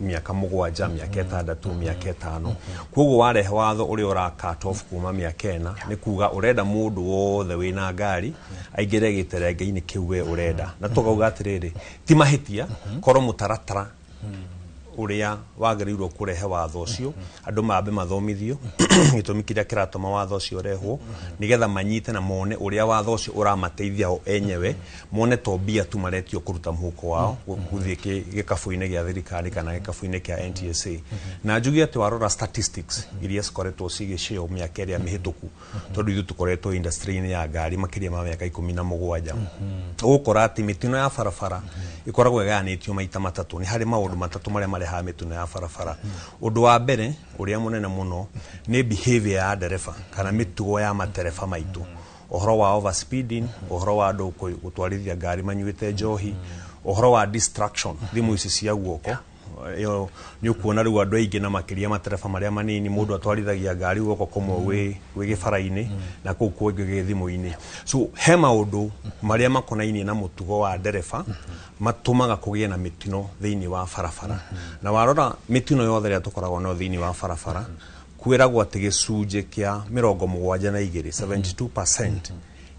mĩaka 7, mĩaka 6, mĩaka 5. Koguo warehe watho ũrĩa ũra cut off kuma mĩaka 4, nĩ kuga ũrenda mũndũ wothe wĩna ngari aingĩre gĩterenge-inĩ kĩu we ũrenda, na tũkauga atĩrĩrĩ, ti mahĩtia korwo mũtaratara ũrĩa wagĩrĩirwo kũrehe watho ũcio andũ mambe mathomithio gĩtũmi kĩrĩa kĩratũma watho ũcio ũrehwo, nĩgetha manyite na mone ũrĩa watho ũcio ũramateithia o enyewe, mone to mbia tu maretio kũruta mũhuko wao gũthiĩ gĩkabũ-inĩ gĩa thirikari kana gĩkabũ-inĩ kĩa NTSA. Na njuge atĩ warora statistics iria cikoretwo cigĩcĩo mĩaka ĩrĩa mĩhĩtũku, tondũ ithuĩ tũkoretwo industry-inĩ ya ngari makĩria ma mĩaka 17, ũgũkora atĩ mĩtino ya barabara ĩkoragwo ĩgayanĩtio maita matatũ. Nĩ harĩ maũndũ matatũ marĩa marehaga mĩtino ya barabara. Ũndũ wa mbere ũrĩa mũnene mũno nĩ behavior ya ndereba kana mĩtugo ya matereba maitũ, ũhoro wa overspeeding, ũhoro wa andũ gũtwarithia ngari manyuĩte njohi, ũhoro wa distraction, thimũ ici cia guoko. Ĩyo nĩ ũkuona rĩu andũ aingĩ na makĩria matereba marĩa manini, mũndũ atwarithagia ngari guoko kũmwe wĩ gĩbara-inĩ na kũu kũngĩ gĩ thimũ-inĩ. So he maũndũ marĩa makonainie na mũtugo wa ndereba matũmaga kũgĩe na mĩtino thĩinĩ wa barabara. Na warora mĩtino yothe ĩrĩa tũkoragwo nayo thĩinĩ wa barabara, kwĩragwo atĩ gĩcunjĩ kĩa 72, 72%,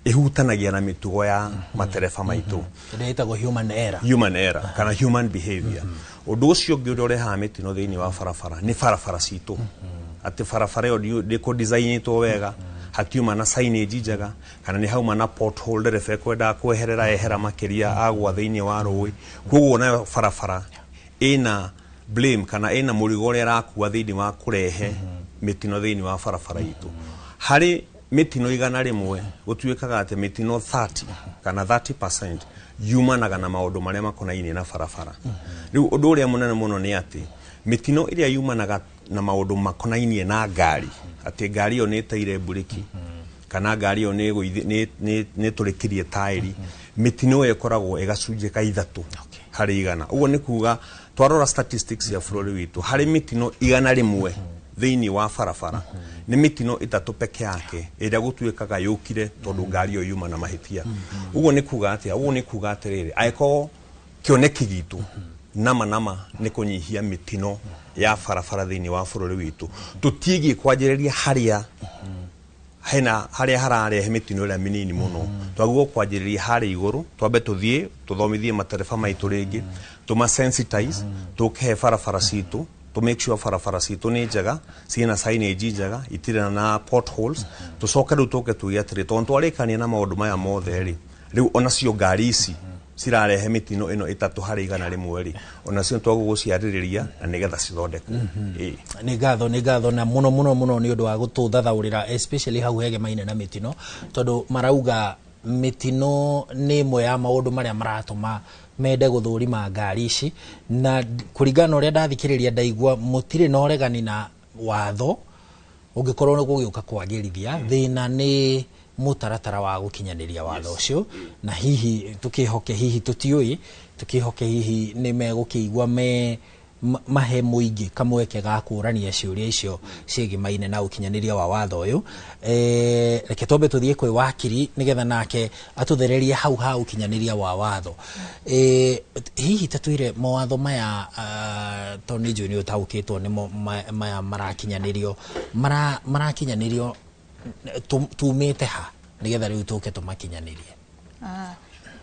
ĩhutanagia na mĩtugo ya matereba maitũ. Ĩrĩa ĩtagwo human error. Human error kana human behavior. Ũndũ ũcio ũngĩ ũrĩa ũrehaga mĩtino thĩinĩ wa barabara nĩ barabara citũ, atĩ barabara ĩyo ndĩkũ designĩtwo wega, hatiuma na signage njega, kana nĩ hauma na pothole, ndereba ekwendaga kweherera ehera makĩria agwa thĩinĩ wa rũĩ. Koguo nayo barabara ĩna blame kana ĩna mũrigo ũrĩa ĩrakua thĩinĩ wa kũrehe mĩtino thĩinĩ wa barabara itũ. Harĩ mĩtino 100, gũtuĩkaga atĩ mĩtino 30 kana 30% yumanaga na maũndũ marĩa makonainie na barabara. Rĩu ũndũ ũrĩa mũnene mũno nĩ atĩ mĩtino ĩrĩa yumanaga na maũndũ makonainie na ngari, atĩ ngari ĩyo nĩ ĩteire mburĩki kana ngari ĩyo nĩ ĩtũrĩkirie taĩri, mĩtino ĩyo ĩkoragwo ĩgacunjĩ ka 3 harĩ igana. Ũguo nĩ kuga twarora statistics ya bũrũri witũ, harĩ mĩtino 100 thĩinĩ wa barabara, nĩ mĩtino 3 peke yake ĩrĩa gũtuĩkaga yũkire tondũ ngari ĩyo yuma na mahĩtia. Ũguo nĩ kuga atĩa? Ũguo nĩ kuga atĩrĩrĩ, angĩkorwo Kĩoneki gitũ nama nama nĩ kũnyihia mĩtino ya barabara thĩinĩ wa bũrũri witũ. Tũtiĩgiĩ kwanjĩrĩria harĩa hena harĩa hararehe mĩtino ĩrĩa mĩnini mũno. Twagĩrĩirwo kwanjĩrĩria harĩa igũrũ, twambe tũthiĩ tũthomithie matereba maitũ rĩngĩ, tũma sensitize, tũkĩhe barabara citũ, to make sure barabara citũ nĩ njega, ciĩna signage njega, itirĩ na potholes. Tũcoke rĩu tũke tuge atĩrĩ, tondũ twarĩkania na maũndũ maya mothe rĩ, rĩu onacio ngari ici cirarehe mĩtino ĩno 3 harĩ 100 rĩ, onacio twagũ gũciarĩrĩria na nĩgetha cithondekwo. Ĩĩ. Nĩ ngatho, nĩ ngatho na mũno mũno mũno nĩ ũndũ wa gũtũthathaũrĩra, especially hau hegemaine na mĩtino, tondũ marauga mĩtino nĩ ĩmwe ya maũndũ marĩa maratũma mende gũthũrima ngari ici. Na kũringana na ũrĩa ndathikĩrĩria, ndaigua mũtirĩ na ũregani na watho ũngĩkorwo nĩ gũgĩũka kwagĩrithia. Thĩna nĩ mũtaratara wa gũkinyanĩria watho ũcio, na hihi tũkĩhoke, hihi tũtiũĩ, tũkĩhoke hihi nĩ megũkĩigua me mahe mũingĩ kamweke ga kũrania ciũria icio ciĩgimaine na ũkinyanĩria wa watho ũyũ. Reke twambe tũthiĩ kwĩ wakiri nĩgetha nake atũthererie hau ha ũkinyanĩria wa watho. Hihi ta twĩre mawatho maya, tondũ nĩ njũĩ nĩ ũtaũkĩtwo nĩmo, maya marakinyanĩrio, marakinyanĩrio tumĩte ha nĩgetha rĩu tũke tũmakinyanĩrie? Ah,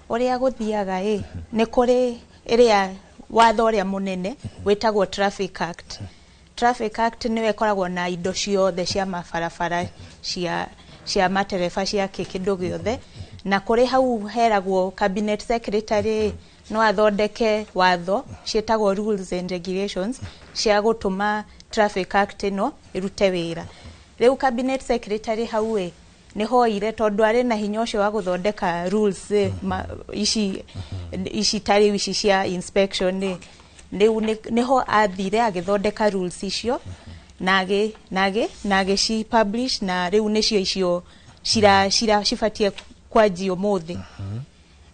ũrĩa gũthiaga ĩ, nĩ kũrĩ ĩrĩa watho ũrĩa mũnene wĩtagwo Traffic Act. Traffic Act nĩyo ĩkoragwo na indo ciothe cia mabarabara, cia matereba, cia kĩ kĩndũ gĩothe. Na kũrĩ hau heragwo cabinet secretary no athondeke watho ciĩtagwo rules and regulations cia gũtũma Traffic Act ĩno ĩrute wĩra. Rĩu cabinet secretary hau ĩ nĩ hoire, tondũ arĩ na hinya ũcio wa gũthondeka rules ĩ, ici ta rĩu ici cia inspection ĩ. Rĩu nĩho athire agĩthondeka rules icio na agĩci publish, na rĩu nĩcio icio cira cibatie kwanjia ũmũthĩ.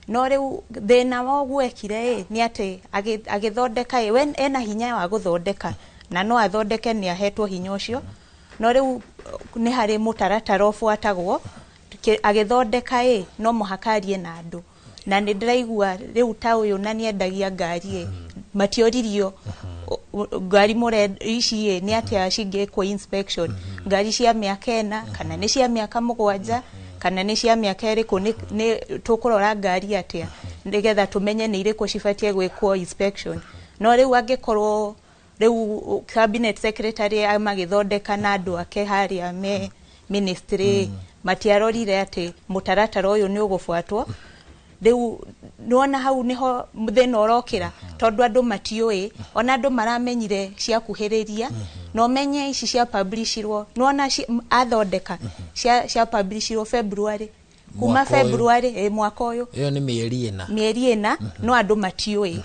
No rĩu thĩna wa ũguo ekire ĩ nĩ atĩ agĩthondeka ĩ, we ena hinya wa gũthondeka na no athondeke, nĩ ahetwo hinya ũcio, no rĩu nĩ harĩ mũtaratara ũbuatagwo. Agĩthondeka ĩ, no mũhaka arie na andũ, na nĩ ndĩraigua rĩu ta ũyũ na nĩendagia ngari ĩ, matioririo ngari mũre ici ĩ nĩ atĩa cingĩkwo inspection, ngari cia mĩaka 4 kana nĩ cia mĩaka 7 kana nĩ cia mĩaka ĩrĩkũ, nĩ tũkũrora ngari atĩa nĩgetha tũmenye nĩ irĩkũ cibatie gwĩkwo inspection. No rĩu angĩkorwo rĩu cabinet secretary magĩthondeka na andũ ake harĩa me ministry matiarorire atĩ mũtaratara ũyũ nĩ ũgũbuatwo, rĩu nĩwona hau nĩho thĩna ũrokĩra, tondũ andũ matiũĩ. Ona andũ maramenyire ciakuhĩrĩria, na ũmenye ici cia publishirwo, nĩwona athondeka cia publishirwo February, kuma Mwaka ũyũ. February ĩ, mwaka ũyũ. Ĩyo nĩ mĩeri 4. Mĩeri 4, no andũ matiũĩ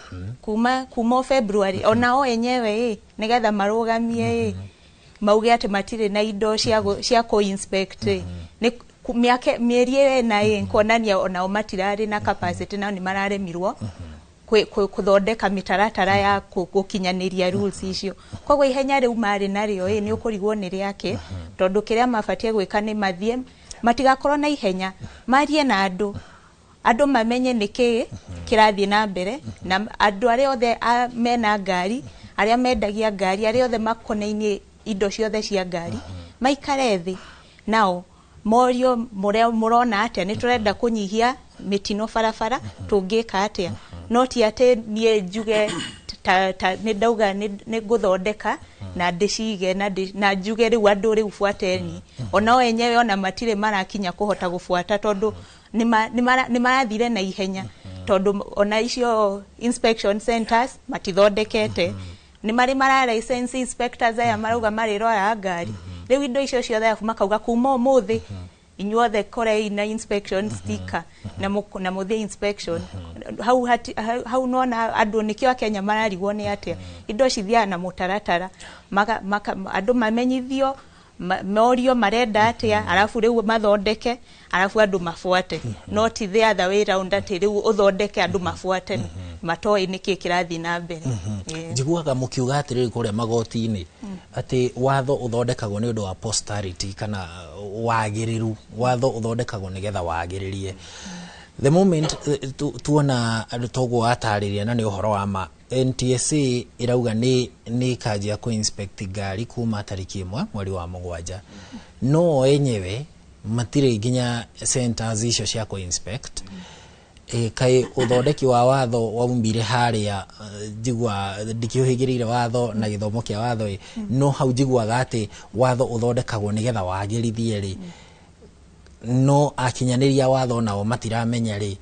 kuma o February. Ona o enyewe ĩ, nĩgetha marũgamie ĩ, mauge atĩ matirĩ na indo cia kũ inspect ĩ, nĩ mĩaka mĩeri ĩyo 4 ĩ, kuonania onao matirarĩ na capacity, nao nĩ mararemirwo kũthondeka mĩtaratara ya gũkinyanĩria rules icio. Koguo ihenya rĩu marĩ narĩo ĩ, nĩ ũkũrigwo nĩ rĩake, tondũ kĩrĩa mabatie gwĩka nĩ mathiĩ, matigakorwo na ihenya, marie na andũ, andũ mamenye nĩkĩ kĩrathiĩ na mbere, na andũ arĩa othe mena ngari, arĩa mendagia ngari, arĩa othe makonainie indo ciothe cia ngari, maikare thĩ nao morio, mũrĩa mũrona atĩa, nĩ tũrenda kũnyihia mĩtino barabara, tũngĩka atĩa? No ti atĩ niĩ njuge ta nĩ ndauga nĩ ngũthondeka na ndĩcige na njuge rĩu andũ rĩu buateni. Onao enyewe ona matirĩ marakinya kũhota gũbuata, tondũ nĩ marathire na ihenya, tondũ ona icio inspection centers matithondekete, nĩ marĩ mara license inspectors aya marauga marĩroraga ngari. Rĩu indo icio ciothe, arabu makauga kuma ũmũthĩ inyuothe korei na inspection sticker na mũthiĩ inspection hau hau nona andũ nĩkĩo akenya mararigwo nĩ atĩa. Indo cithiaga na mũtaratara, andũ mamenyithio, morio marenda atĩa, arabu rĩu mathondeke, arabu andũ mabuate, no ti the other way round, atĩ rĩu ũthondeke andũ mabuate matoĩ nĩkĩ kĩrathiĩ na mbere. Njiguaga mũkiuga atĩrĩrĩ kũrĩa magoti-inĩ atĩ watho ũthondekagwo nĩ ũndũ wa posterity kana wagĩrĩru, watho ũthondekagwo nĩgetha wagĩrĩrie. The moment tuona andũ toguo watarĩria, na nĩ ũhoro wa ma, NTSA ĩrauga nĩ ĩkanjia kũ inspect ngari kuma tarĩki 1 mweri wa 7, no o enyewe matirĩ nginya centers icio cia kũ inspect. Kaĩ ũthondeki wa watho waumire harĩa? Njigua ndikĩũhĩgĩrĩire watho na gĩthomo kĩa watho ĩ, no hau njiguaga atĩ watho ũthondekagwo nĩgetha wagĩrithie rĩ, no akinyanĩria watho nao matiramenya rĩ,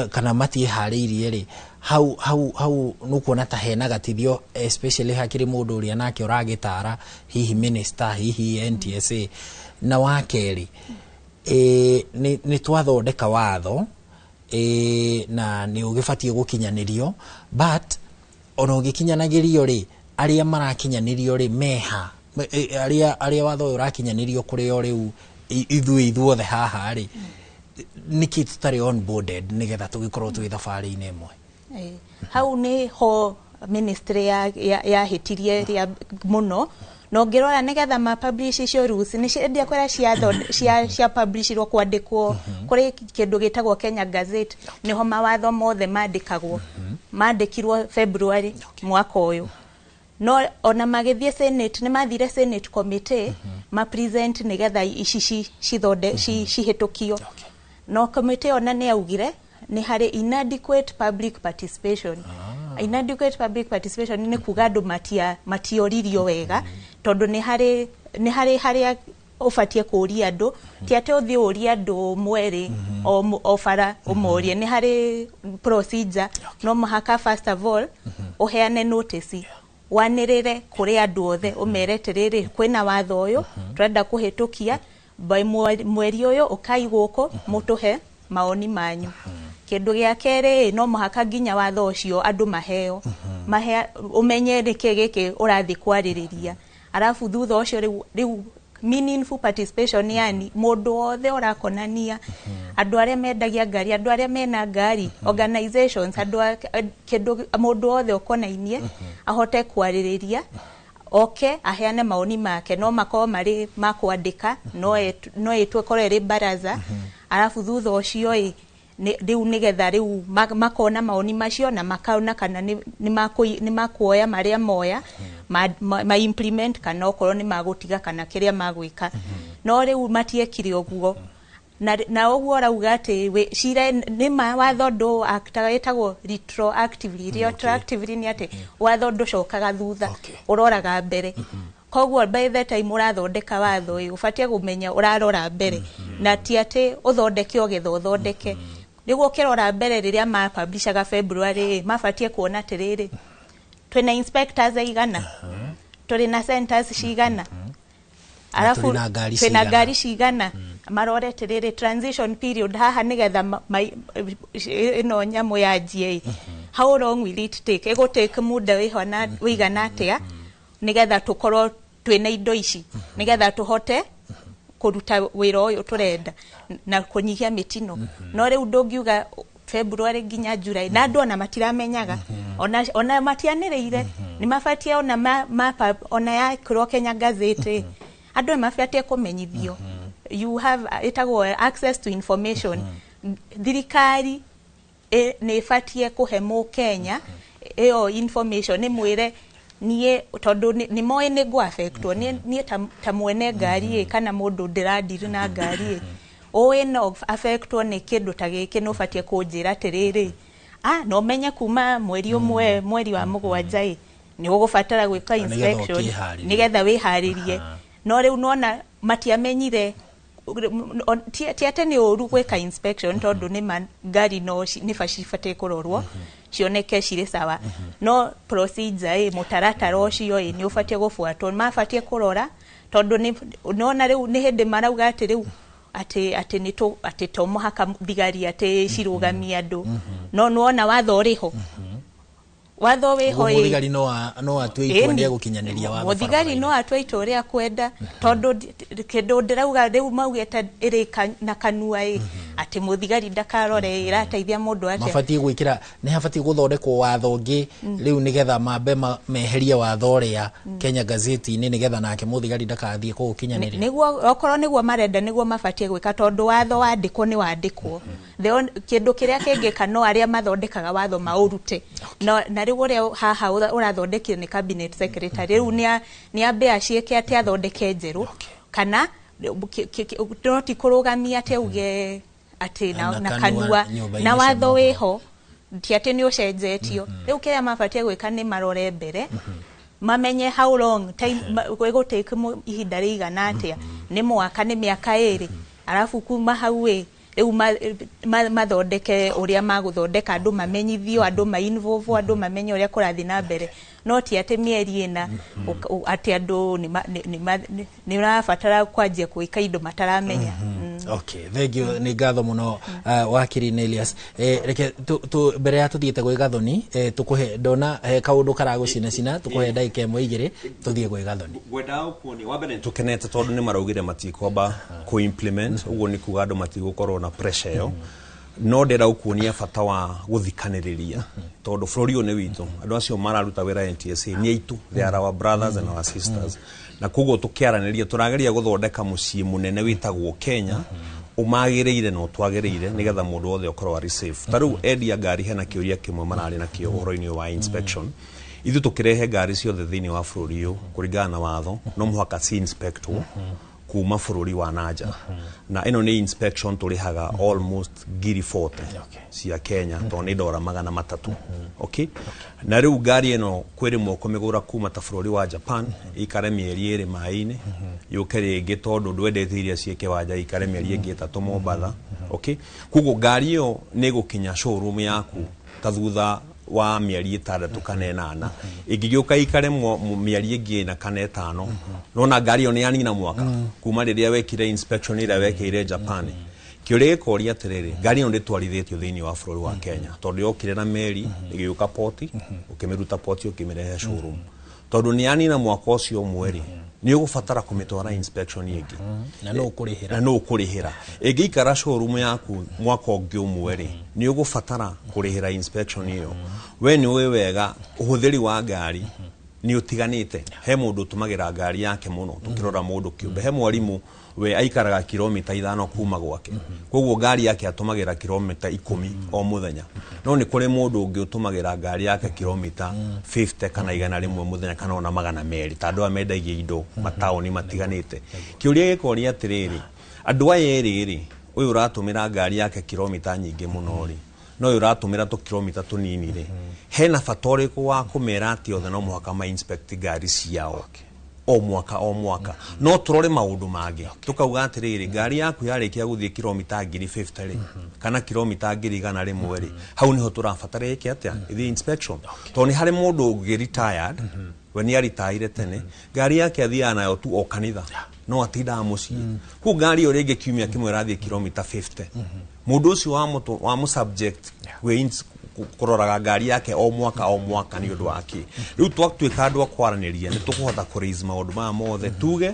kana matiĩharĩirie rĩ. Hau nũkuona ta hena gatithio, especially hakĩrĩ mũndũ ũrĩa nake ũragĩtara hihi minister, hihi NTSA. Na wa kerĩ, nĩ twathondeka watho, na nĩ ũgĩbatiĩ gũkinyanĩrio, but ona ũgĩkinyanagĩrio rĩ, arĩa marakinyanĩrio rĩ meha? Arĩa watho ũyũ ũrakinyanĩrio kũrĩ o rĩu, ithuĩ ithuothe haha rĩ, nĩkĩ tũtarĩ onboarded nĩgetha tũgĩkorwo twĩ thabarĩ-inĩ ĩmwe? Hau nĩ ho ministry yahĩtirie rĩa mũno. Na ũngĩrora, nĩgetha ma publish icio rules nĩ ndiakwĩra cia publishirwo kwandĩkwo kũrĩ kĩndũ gĩtagwo Kenya Gazette, nĩho mawatho mothe mandĩkagwo. Mandĩkirwo February mwaka ũyũ, no ona magĩthiĩ Senate, nĩ mathire Senate committee ma present nĩgetha ici cithonde cihĩtũkio, no committee ona nĩ yaugire nĩ harĩ inadequate public participation. Inadequate public participation nĩ kuga andũ matioririo wega, tondũ nĩ harĩ harĩa ũbatiĩ kũũria andũ. Ti atĩ ũthiĩ ũrie andũ mwerĩ o bara ũmorie, nĩ harĩ procedure. No mũhaka first of all ũheane notice, wanĩrĩre kũrĩ andũ othe, ũmere atĩrĩrĩ, kwĩna watho ũyũ tũrenda kũhĩtũkia by mweri ũyũ, ũkai gũkũ mũtũhe maoni manyu. Kĩndũ gĩa kerĩ, no mũhaka nginya watho ũcio andũ maheo mahe, ũmenye nĩkĩ gĩkĩ ũrathiĩ kwarĩrĩria. Arabu thutha ũcio rĩu meaningful participation, yani mũndũ wothe ũrakonania, andũ arĩa mendagia ngari, andũ arĩa mena ngari, organizations, andũ kĩndũ mũndũ wothe ũkonainie ahote kwarĩrĩria, oke aheane maoni make. No makorwo marĩ ma kwandĩka, no ĩtue korwo ĩrĩ baraza. Arabu thutha ũcio ĩ rĩu nĩgetha rĩu makona maoni macio na makona kana nĩ makuoya marĩa moya ma implement, kana okorwo nĩ magũtiga, kana kĩrĩa magwĩka. No rĩu matiekire ũguo. Na ũguo ũrauga atĩ cira nĩ ma watho ndũ actaga, ĩtagwo retroactively. Retroactively nĩ atĩ watho ndũcokaga thutha, ũroraga mbere. Koguo by the time ũrathondeka watho ĩ, ũbatiĩ kũmenya ũrarora mbere, na ti atĩ ũthondeke o getha ũthondeke. Nĩguo ũkĩrora mbere, rĩrĩa mapublishaga February ĩ, mabatiĩ kuona atĩrĩrĩ, twĩna inspectors aigana, tũrĩ na centers cigana, arabu tũrĩ na ngari twĩna cigana. Ngari cigana. Marore atĩrĩrĩ, transition period haha nĩgetha ĩno nyamũ yanjie ĩ, how long will it take, ĩgũ take muda wĩhana wĩigana atĩa nĩgetha tũkorwo twĩna indo ici, nĩgetha tũhote kũruta wĩra ũyũ tũrenda na kũnyihia mĩtino. No rĩu ndũngiuga February nginya July na andũ ona matiramenyaga, ona matianĩrĩire. Nĩ mabatie ona ona yakĩrwo Kenya Gazette, andũ nĩ mabatie kũmenyithio. You have, ĩtagwo access to information. Thirikari nĩ ĩbatie kũhe mũkenya ĩyo information, nĩ mwĩre niĩ tondũ nĩ moĩ nĩ ngũ affectwo niĩ ta mwene ngari ĩ, kana mũndũ ndĩradiri na ngari ĩ, ũĩ no affectwo nĩ kĩndũ ta gĩkĩ, nĩ ũbatiĩ kũnjĩra atĩrĩrĩ, no ũmenye kuma mweri 1 mweri wa 7 ĩ, nĩ ũgũbatara gwĩka Nĩgetha inspection, ũkĩharĩrie. Nĩgetha wĩharĩrie. No rĩu nona matiamenyire. Ti atĩ nĩ ũru gwĩka inspection, tondũ nĩ ma ngari no nĩ cibatiĩ kũrorwo cioneke cirĩ sawa, no procedure ĩ, mũtaratara ũcio ĩ, nĩ ũbatiĩ gũbuatwo. Mabatiĩ kũrora, tondũ nĩ nona rĩu nĩ hĩndĩ marauga atĩ rĩu atĩ nĩ tũ atĩ to mũhaka thigari atĩ cirũgamie andũ, no nĩwona watho ũrĩ ho. Watho wĩho Ũguo ĩ. Mũthigari no atue itua Ĩni. nĩ egũkinyanĩria watho. Mũthigari no atue itua ũrĩa akwenda, tondũ kĩndũ ndĩrauga rĩu maugĩte ĩrĩ na kanua ĩ, atĩ mũthigari ndakarore ĩrateithia mũndũ atĩa. Mabatiĩ gwĩkĩra, nĩ habatiĩ gũthondekwo watho ũngĩ rĩu nĩgetha mambe meherie watho ũrĩa Kenya gazeti-inĩ, nĩgetha nake mũthigari ndakathiĩ kũũkinyanĩria. Nĩguo okorwo nĩguo marenda, nĩguo mabatiĩ gwĩka, tondũ watho wandĩkwo nĩ wandĩkwo. Kĩndũ kĩrĩa kĩngĩka no arĩa mathondekaga watho maũrute. No, na rĩu ũrĩa haha ũrathondekire nĩ cabinet secretary, rĩu nĩ ambe aciĩke atĩ athondeke njerũ, kana no ti kũrũgamia atĩ auge atĩ Na na kanua kanua nyũmba-inĩ na cia watho wĩho, ti atĩ nĩ ũcenjetio. Rĩu kĩrĩa mabatiĩ gwĩka nĩ marore mbere, mamenye how long time ĩgũtake, ihinda rĩigana atĩa, nĩ mwaka, nĩ mĩaka 2, arabu kuma hau ĩ rĩu mathondeke ũrĩa magũthondeka, andũ mamenyithio, andũ ma involve, andũ mamenye ũrĩa kũrathiĩ na mbere, no ti atĩ mĩeri 4 atĩ andũ nĩ ũrabatara kwanjia gwĩka indo mataramenya. Okay, thank you, nĩ ngatho mũno, wakiri Nelius. Reke tu mbere ya tuthiĩte gwĩ Gathoni, tũkũhe ndona he kaũndũ karagũcinacina, tũkũhe ndagĩka 1 2 tũthiĩ gwĩ Gathoni. Ngwendaga gũkuonia wa mbere nĩtũkenete tondũ nĩ maraugire matikwamba kũ-implement, ũguo nĩ kuga andũ matigũkorwo na pressure ĩyo, no ndĩrenda gũkuonia bata wa gũthikanĩrĩria, tondũ bũrũri ũyũ nĩ witũ. Andũ acio mararuta wĩra NTSA nĩ aitũ, they are our brothers and our sisters, na koguo tũkĩaranĩria tũrageria gũthondeka mũciĩ mũnene wĩtagwo Kenya ũmagĩrĩire na ũtwagĩrĩire, nĩgetha mũndũ wothe ũkorwo arĩ safe. Ta rĩu endia ngari, hena kĩũria kĩmwe mararĩ nakĩo ũhoro-inĩ wa inspection. Ithuĩ tũkĩrehe ngari ciothe thĩinĩ wa bũrũri ũyũ, kũringana na watho no mũhaka ci inspectwo kuma bũrũri wa nanja, na ĩno nĩ inspection tũrĩhaga almost 40,000 cia Kenya, tondũ nĩ dora 300. Okay, na rĩu ngari ĩno kwĩ rĩmwe ũkũmĩgũra kuma ta bũrũri wa Japan, ĩikare mĩeri 2 maĩ-inĩ, yũke rĩngĩ, tondũ ndwendete iria ciĩ kĩwanja, ikare mĩeri ĩngĩ 3 Mombatha. Okay, koguo ngari ĩyo nĩ ĩgũkinya showroom yaku ta thutha wa mĩeri 6 kana 8, ĩngĩgĩũka ikare mĩeri ĩngĩ 4 kana 5. Nona ngari ĩyo nĩ yanina mwaka kuma rĩrĩa wekire inspection ĩrĩa wekĩire Japan. Kĩũria gĩkoria atĩrĩrĩ, ngari ĩno ndĩtwarithĩtio thĩinĩ wa bũrũri wa Kenya, tondũ yokire na meri ĩgĩũka poti, ũkĩmĩruta poti ũkĩmĩrehe showroom. Tondũ nĩ yanina mwaka ũcio ũmwe rĩ, nĩ ũgũbatara kũmĩtwara inspection ĩngĩ. Na nũ ũkũrĩhĩra? Na nũ ũkũrĩhĩra. Ĩngĩikara showroom yaku mwaka ũngĩ ũmwe rĩ, nĩ ũgũbatara kũrĩhĩra inspection ĩyo. We nĩ ũĩ wega ũhũthĩri wa ngari nĩ ũtiganĩte. He mũndũ ũtũmagĩra ngari yake mũno, tũkĩrora mũndũ kĩũmbe, he mwarimũ we aikaraga kilomita 5 kuma gwake, koguo ngari yake atũmagĩra kilomita 10 o mũthenya. No nĩ kũrĩ mũndũ ũngĩ ũtũmagĩra ngari yake kilomita 50 kana 100 mũthenya, kana ona 200, ta andũ aya mendagia indo mataũni matiganĩte. Kĩũria gĩkoria atĩrĩrĩ, andũ aya erĩ rĩ, ũyũ ũratũmĩra ngari yake kilomita nyingĩ mũno rĩ, no ũyũ ũratũmĩra tũkilomita tũnini rĩ, hena bata ũrĩkũ wa kũmera atĩ othe no mũhaka ma inspect ngari ciao o mwaka o mwaka? No tũrore maũndũ mangĩ, tũkauga atĩrĩrĩ, ngari yaku yarĩkia gũthiĩ kilomita 50,000 rĩ, kana kilomita 100,000 rĩ, hau nĩho tũrabatara ĩke atĩa, ĩthiĩ inspection, tondũ nĩ harĩ mũndũ ũngĩ retired, we nĩ aritaire tene, ngari yake athiaga nayo tu o kanitha, no atindaga mũciĩ. Koguo ngari ĩyo rĩngĩ kiumia kĩmwe ĩrathiĩ kilomita 50. Mũndũ ũcio wa mũ subject gwĩ kũroraga ngari yake o mwaka o mwaka nĩ ũndũ wa kĩ? Rĩu twatuĩka andũ a kwaranĩria, nĩ tũkũhota kũ raise maũndũ maya mothe, tuge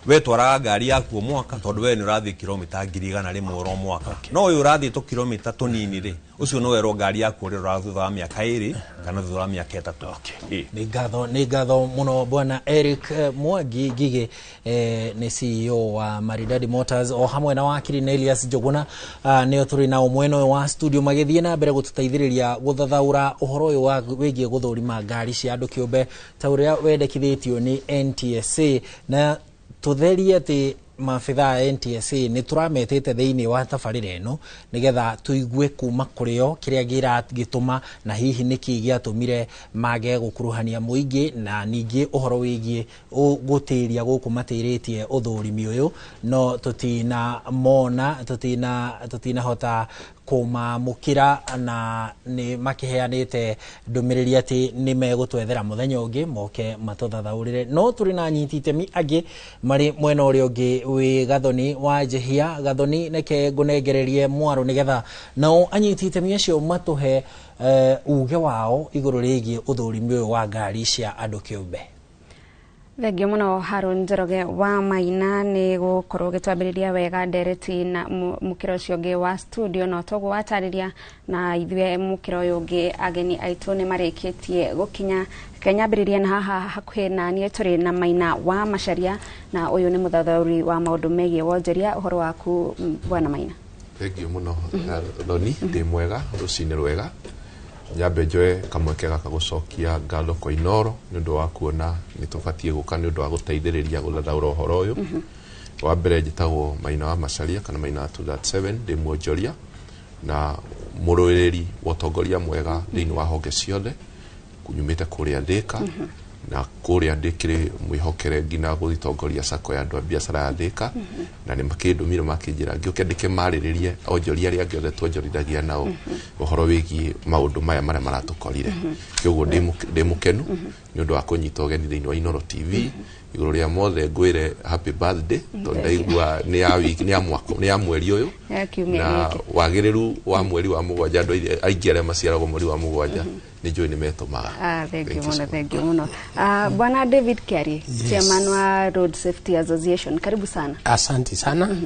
we twaraga ngari yaku o mwaka tondũ we nĩ ũrathiĩ kilomita 100,000 oro mwaka, no ũyũ ũrathiĩ tũkilomita tũnini rĩ, ũcio no werwo ngari yaku ũrĩroraga thutha wa mĩaka 2 kana thutha wa mĩaka 3. Nĩ ngatho mũno, bwana Eric Mwangi Ngige, nĩ CEO wa Maridadi Motors, o hamwe na wakiri Nelius Njuguna, nĩo tũrĩ nao mwena ũyũ wa studio magĩthiĩ na mbere gũtũteithĩrĩria gũthathaũra ũhoro ũyũ wa wĩgiĩ gũthũrima ngari cia andũ kĩũmbe ta ũrĩa wendekithĩtio nĩ NTSA. Na tũtherie atĩ maabitha a NTSA nĩ tũrametĩte thĩinĩ wa tabarĩra ĩno nĩgetha tũigue kuma kũrĩ o kĩrĩa gĩtũma na hihi nĩkĩ gĩatũmire mage gũkuruhania mũingĩ, na ningĩ ũhoro wĩgiĩ gũtĩria gũkũ matĩrĩtie ũthũrimi ũyũ, no tũtinamona, tũtinahota kũmamũkĩra, na nĩ makĩheanĩte ndũmĩrĩri atĩ nĩ megũtwethera mũthenya ũngĩ moke matũthathaũrĩre. No tũrĩ na anyiti itemi angĩ marĩ mwena ũrĩa ũngĩ. Wĩ Gathoni wa Njehia. Gathoni, neke ngũnengererie mwaro nĩgetha nao anyiti itemi acio matũhe uge wao igũrũ rĩgiĩ ũthũrimi ũyũ wa ngari cia andũ kĩũmbe. Thengio mũno, Haron Njoroge wa Maina, nĩ gũkorwo ũgĩtwambĩrĩria wega ndereti na mũkĩra ũcio ũngĩ wa studio. No toguo watarĩria, na ithuĩ mũkĩra ũyũ ũngĩ ageni aitũ nĩ marĩkĩtie gũkinya. Reke nyambĩrĩrie na haha hakuhĩ na niĩ tũrĩ na Maina wa Macharia, na ũyũ nĩ mũthathaũri wa maũndũ megiĩ wonjoria. Ũhoro waku, bwana Maina? Thengio mũno, Thoni. Ndĩ mwega, rũcinĩ rwega. Nyambe njoe kamweke gaka gũcokia ngatho kwa Inoro nĩ ũndũ wa kuona nĩ tũbatiĩ gũka nĩ ũndũ wa gũteithĩrĩria gũthathaũra ũhoro ũyũ. Wa mbere, njĩtagwo Maina wa Macharia kana Maina wa 237. Ndĩ mwonjoria na mũrũĩrĩri wa ũtongoria mwega thĩinĩ wa honge ciothe. Nyumĩte kũrĩa Thĩka, na kũrĩa ndĩkĩrĩ mwĩhokere nginya gũgĩtongoria sacco ya andũ a biacara ya Thĩka, na nĩ makĩndũmire makĩnjĩra ngĩũke ndĩkĩmarĩrĩrie onjoria arĩa angĩ othe twonjorithagia nao ũhoro wĩgiĩ maũndũ maya marĩa maratũkorire. Kĩoguo ndĩ mũkenu nĩ ũndũ wa kũnyita ũgeni thĩinĩ wa Inoro TV. Igũrũ rĩa mothe, ngwĩre happy birthday, tondũ ndaigua nĩ ya wiki, nĩ ya mwaka, nĩ ya mweri ũyũ Ya kiumia na gĩkĩ. Wagĩrĩru wa mweri wa mũgwanja, andũ aingĩ arĩa maciaragwo mweri wa mũgwanja nĩ njũĩ nĩ metũmaga. Ah, thank you Thank you muno, so thank you muno. Bwana David Kiari, Yes. chairman wa Road Safety Association, karibu sana. Asante sana.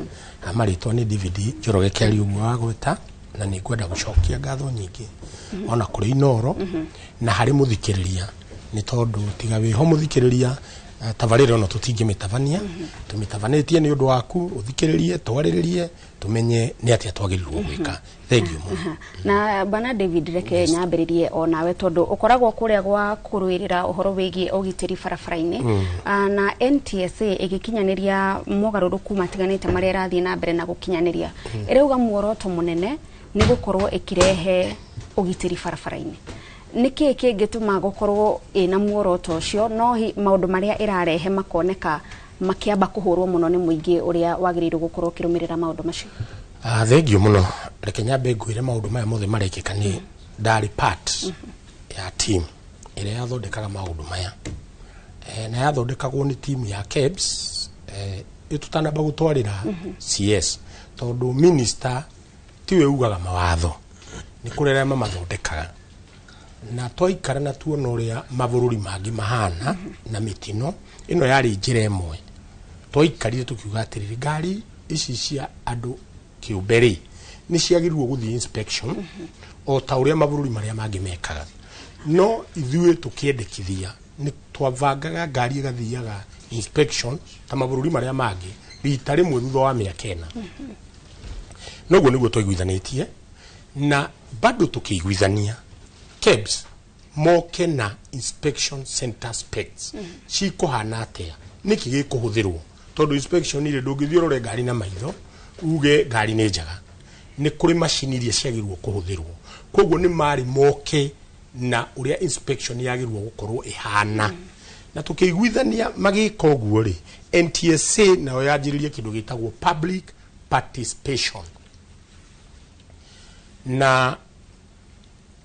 Marĩtwa nĩ David Njoroge Kĩari, ũguo wa gwĩta, na nĩ ngwenda gũcokia ngatho nyingĩ ona kũrĩ Inoro na harĩ mũthikĩrĩria, nĩ tondũ tiga wĩho mũthikĩrĩria, tabarĩra ĩno tũtingĩmĩtabania. Tũmĩtabanĩtie nĩ ũndũ waku ũthikĩrĩrie, twarĩrĩrie, tũmenye nĩ atĩa twagĩrĩirwo gwĩka. Thank you mũno. Na bwana David, reke nyambĩrĩrie o nawe tondũ ũkoragwo kũrĩa gwa kũrũĩrĩra ũhoro wĩgiĩ ũgitĩri barabara-inĩ. Na NTSA ĩgĩkinyanĩria mogarũrũku matiganĩte marĩa ĩrathiĩ na mbere na gũkinyanĩria, ĩrauga muoroto mũnene nĩ gũkorwo ĩkĩrehe ũgitĩri barabara-inĩ. Nĩ kĩĩ kĩngĩtũma gũkorwo ĩna muoroto ũcio, no maũndũ marĩa ĩrarehe makoneka makĩamba kũhũrwo mũno nĩ mũingĩ ũrĩa wagĩrĩirwo gũkorwo ũkĩrũmĩrĩra maũndũ macio? Thengio mũno. Reke nyambe ngwĩre maũndũ maya mothe marekĩka nĩ ndarĩ part ya team ĩrĩa yathondekaga maũndũ maya, na yathondekagwo nĩ team ya KEBS, ĩtũtanamba gũtwarĩra CS, tondũ minister tiwe ugaga mawatho, nĩ kũrĩ arĩa mamathondekaga. Na twaikara na tuona ũrĩa mabũrũri mangĩ mahana na mĩtino ĩno, yarĩ njĩra ĩmwe twaikarire tukiuga atĩrĩrĩ, ngari ici cia andũ kĩũmbe rĩ, nĩ ciagĩrĩirwo gũthiĩ inspection o ta ũrĩa mabũrũri marĩa mangĩ mekaga. No ithuĩ tũkĩendekithia nĩ twabangaga ngari ĩgathiaga inspection ta mabũrũri marĩa mangĩ rita rĩmwe thutha wa mĩaka 4. Noguo nĩguo twaiguithanĩtie, na bado tũkĩiguithania KEBS moke na inspection center specs cikũhana atĩa, nĩkĩ gĩkũhũthĩrwo, tondũ inspection rĩ, ndũngĩthiĩ ũrore ngari na maitho uge ngari nĩ njega. Nĩ kũrĩ macini iria ciagĩrĩirwo kũhũthĩrwo. Koguo nĩ marĩ moke na ũrĩa inspection yagĩrĩirwo gũkorwo ĩhana, na tũkĩiguithania magĩka ũguo rĩ, NTSA nayo yanjĩrĩrie kĩndũ gĩtagwo public participation, na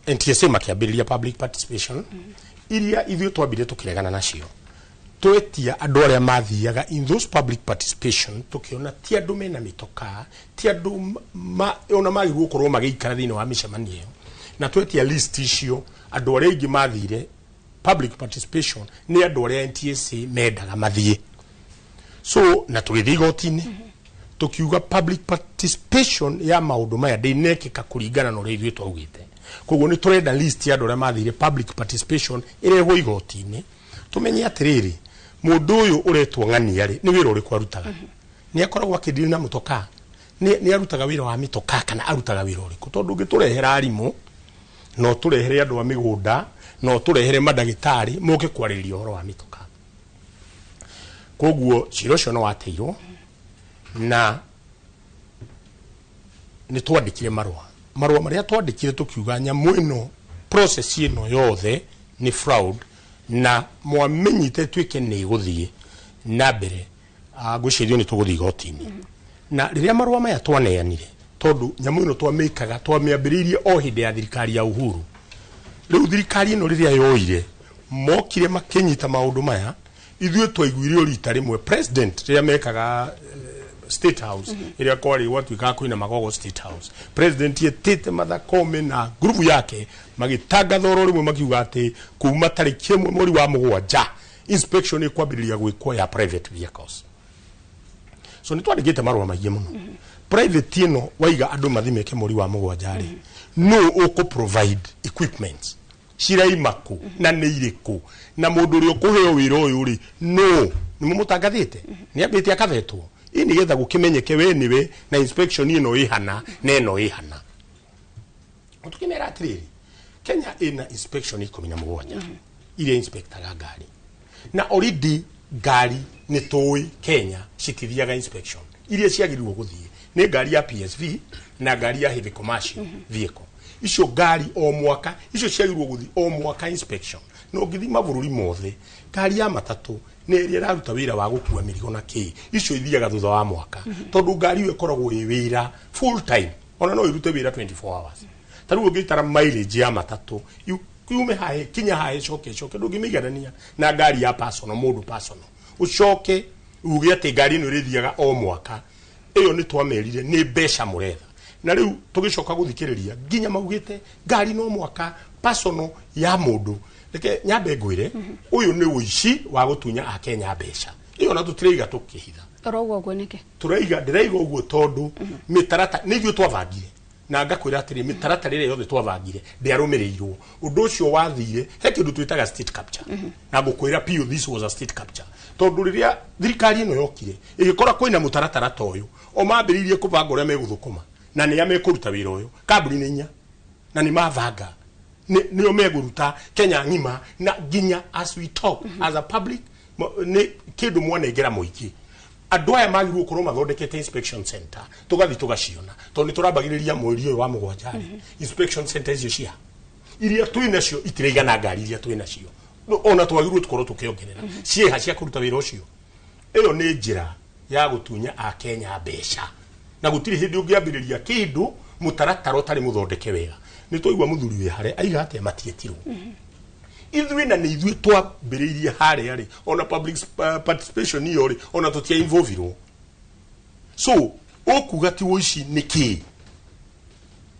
NTSA makĩambĩrĩria public participation iria ithuĩ twambire tũkĩregana nacio. Twetia andũ arĩa mathiaga in those public participation, tũkĩona ti andũ mena mĩtokaa, ti andũ ona magĩrĩirwo gũkorwo magĩikara thĩinĩ wa mĩcemanio ĩyo. Na twetia list icio, andũ arĩa aingĩ mathire public participation nĩ andũ arĩa NTSA mendaga mathiĩ. So na tũgĩthiĩ igoti-inĩ, tukiuga public participation ya maũndũ maya ndĩnekĩka kũringana na ũrĩa ithuĩ twaugĩte. Koguo nĩ tũrenda list ya andũ arĩa mathire public participation ĩrehwo igoti-inĩ, tũmenye atĩrĩrĩ, mũndũ ũyũ ũretwo ng'ania rĩ, nĩ wĩra ũrĩkũ arutaga, nĩ akoragwo akĩndiri na mũtokaa, nĩ arutaga wĩra wa mĩtokaa kana arutaga wĩra ũrĩkũ? Tondũ ũngĩtũrehera arimũ, no tũrehere andũ a mĩgũnda, no tũrehere mandagĩtarĩ moke kwarĩrĩria ũhoro wa mĩtokaa. Koguo cira ũcio no wateirwo, na nĩ twandĩkire marũa marĩa twandĩkire tũkiuga nyamũ ĩno, process ĩno yothe nĩ fraud, na mwamenyite tuĩke nĩ ĩgũthiĩ na mbere, ngwĩciria nĩ tũgũthiĩ igoti-inĩ. Na rĩrĩa marũa maya twaneanire, tondũ nyamũ ĩno twamĩkaga, twamĩambĩrĩirie o hĩndĩ ya thirikari ya Uhuru. Rĩu thirikari ĩno rĩrĩa yoire, mokire makĩnyita maũndũ maya. Ithuĩ twaiguire o rita rĩmwe president rĩrĩa mekaga State House ĩrĩa kwarĩ gwatuĩkaga kwĩna magogo State House. President etĩte Martha Koome na ngurubu yake magĩtangatha oro rĩmwe makiuga atĩ kuma tarĩki 1 mweri wa 7 inspection ĩkwambĩrĩria gwĩkwo ya private vehicles. So nĩ twandĩkĩte marũa maingĩ mũno. Private ĩno waiga andũ mathimeke mweri wa 7 rĩ, no ũkũ provide equipment ciraima kũ na nĩ irĩkũ, na mũndũ ũrĩa ũkũheo wĩra ũyũ rĩ, no nĩ mũmũtangathĩte nĩ ambĩte akathetwo ĩ nĩgetha gũkĩmenyeke we nĩwe na inspection ĩno ĩhana na ĩno ĩhana. Tũkĩmera atĩrĩrĩ, Kenya ĩna inspection 17 iria inspectaga ngari, na already ngari nĩ tũĩ Kenya citithiaga inspection. Iria ciagĩrĩirwo gũthiĩ nĩ ngari ya PSV na ngari ya heavy commercial vehicle. Icio ngari o mwaka, icio ciagĩrĩirwo gũthiĩ o mwaka inspection. Na ũngĩthiĩ mabũrũri mothe, ngari ya matatũ nĩ ĩrĩa ĩraruta wĩra wa gũkua mĩrigo na kĩ, icio ithiaga thutha wa mwaka, tondũ ngari ĩyo ĩkoragwo ĩ wĩra full time, ona no ĩrute wĩra 24 hours. Ta rĩu ũngĩtara mileage ya matatũ yume hahe kinya hahe coke coke, ndũngĩmĩiganania na ngari ya personal, mũndũ personal. Ũcoke uge atĩ ngari ĩno ĩrĩthiaga o mwaka, ĩyo nĩ twamerire nĩ mbeca mũretha. Na rĩu tũgĩcoka gũthikĩrĩria nginya maugĩte ngari no mwaka personal ya mũndũ. Reke nyambe ngwĩre, ũyũ nĩ ũici wa gũtunya Akenya mbeca. Ĩyo na tũtiraiga tũkĩhitha. Ũrauga ũguo nĩkĩ? Tũraiga, ndĩraiga ũguo tondũ mĩtarata nĩ ithuĩ twabangire, na ngakwĩra atĩrĩ, mĩtaratara ĩrĩa yothe twabangire ndĩarũmĩrĩirwo. Ũndũ ũcio wathire he kĩndũ twĩtaga state capture, na ngũkwĩra piũ this was a state capture, tondũ rĩrĩa thirikari ĩno yokire ĩgĩkora kwĩna mũtaratara ta ũyũ, o mambĩrĩirie kũbanga ũrĩa megũthũkũma na nĩa mekũruta wĩra ũyũ. Kambuni nĩ inya na nĩ mabanga nĩo megũruta Kenya ng'ima, na nginya as we talk as a public nĩ kĩndũ mwanengera mũingĩ. Andũ aya magĩrĩirwo gũkorwo mathondekete inspection center, tũgathiĩ tũgaciona, tondũ nĩ tũrambagĩrĩria mweri ũyũ wa 7 rĩ, inspection center icio cia iria twĩ nacio itiraigana ngari iria twĩ nacio, ona twagĩrĩirwo tũkorwo tũkĩongerera ciĩha cia kũruta wĩra ũcio. Ĩyo nĩ njĩra ya gũtunya Akenya mbeca, na gũtirĩ hĩndĩ ũngĩambĩrĩria kĩndũ mũtaratara ũtarĩ mũthondeke wega. Nĩ twaigua mũthuri wĩ harĩa aiga atĩa matietirwo. Ithuĩ na nĩ ithuĩ twambĩrĩirie harĩa rĩ, ona public participation iyo rĩ, ona tũtia involve-irwo. So ũkuga ti ũici nĩ kĩ?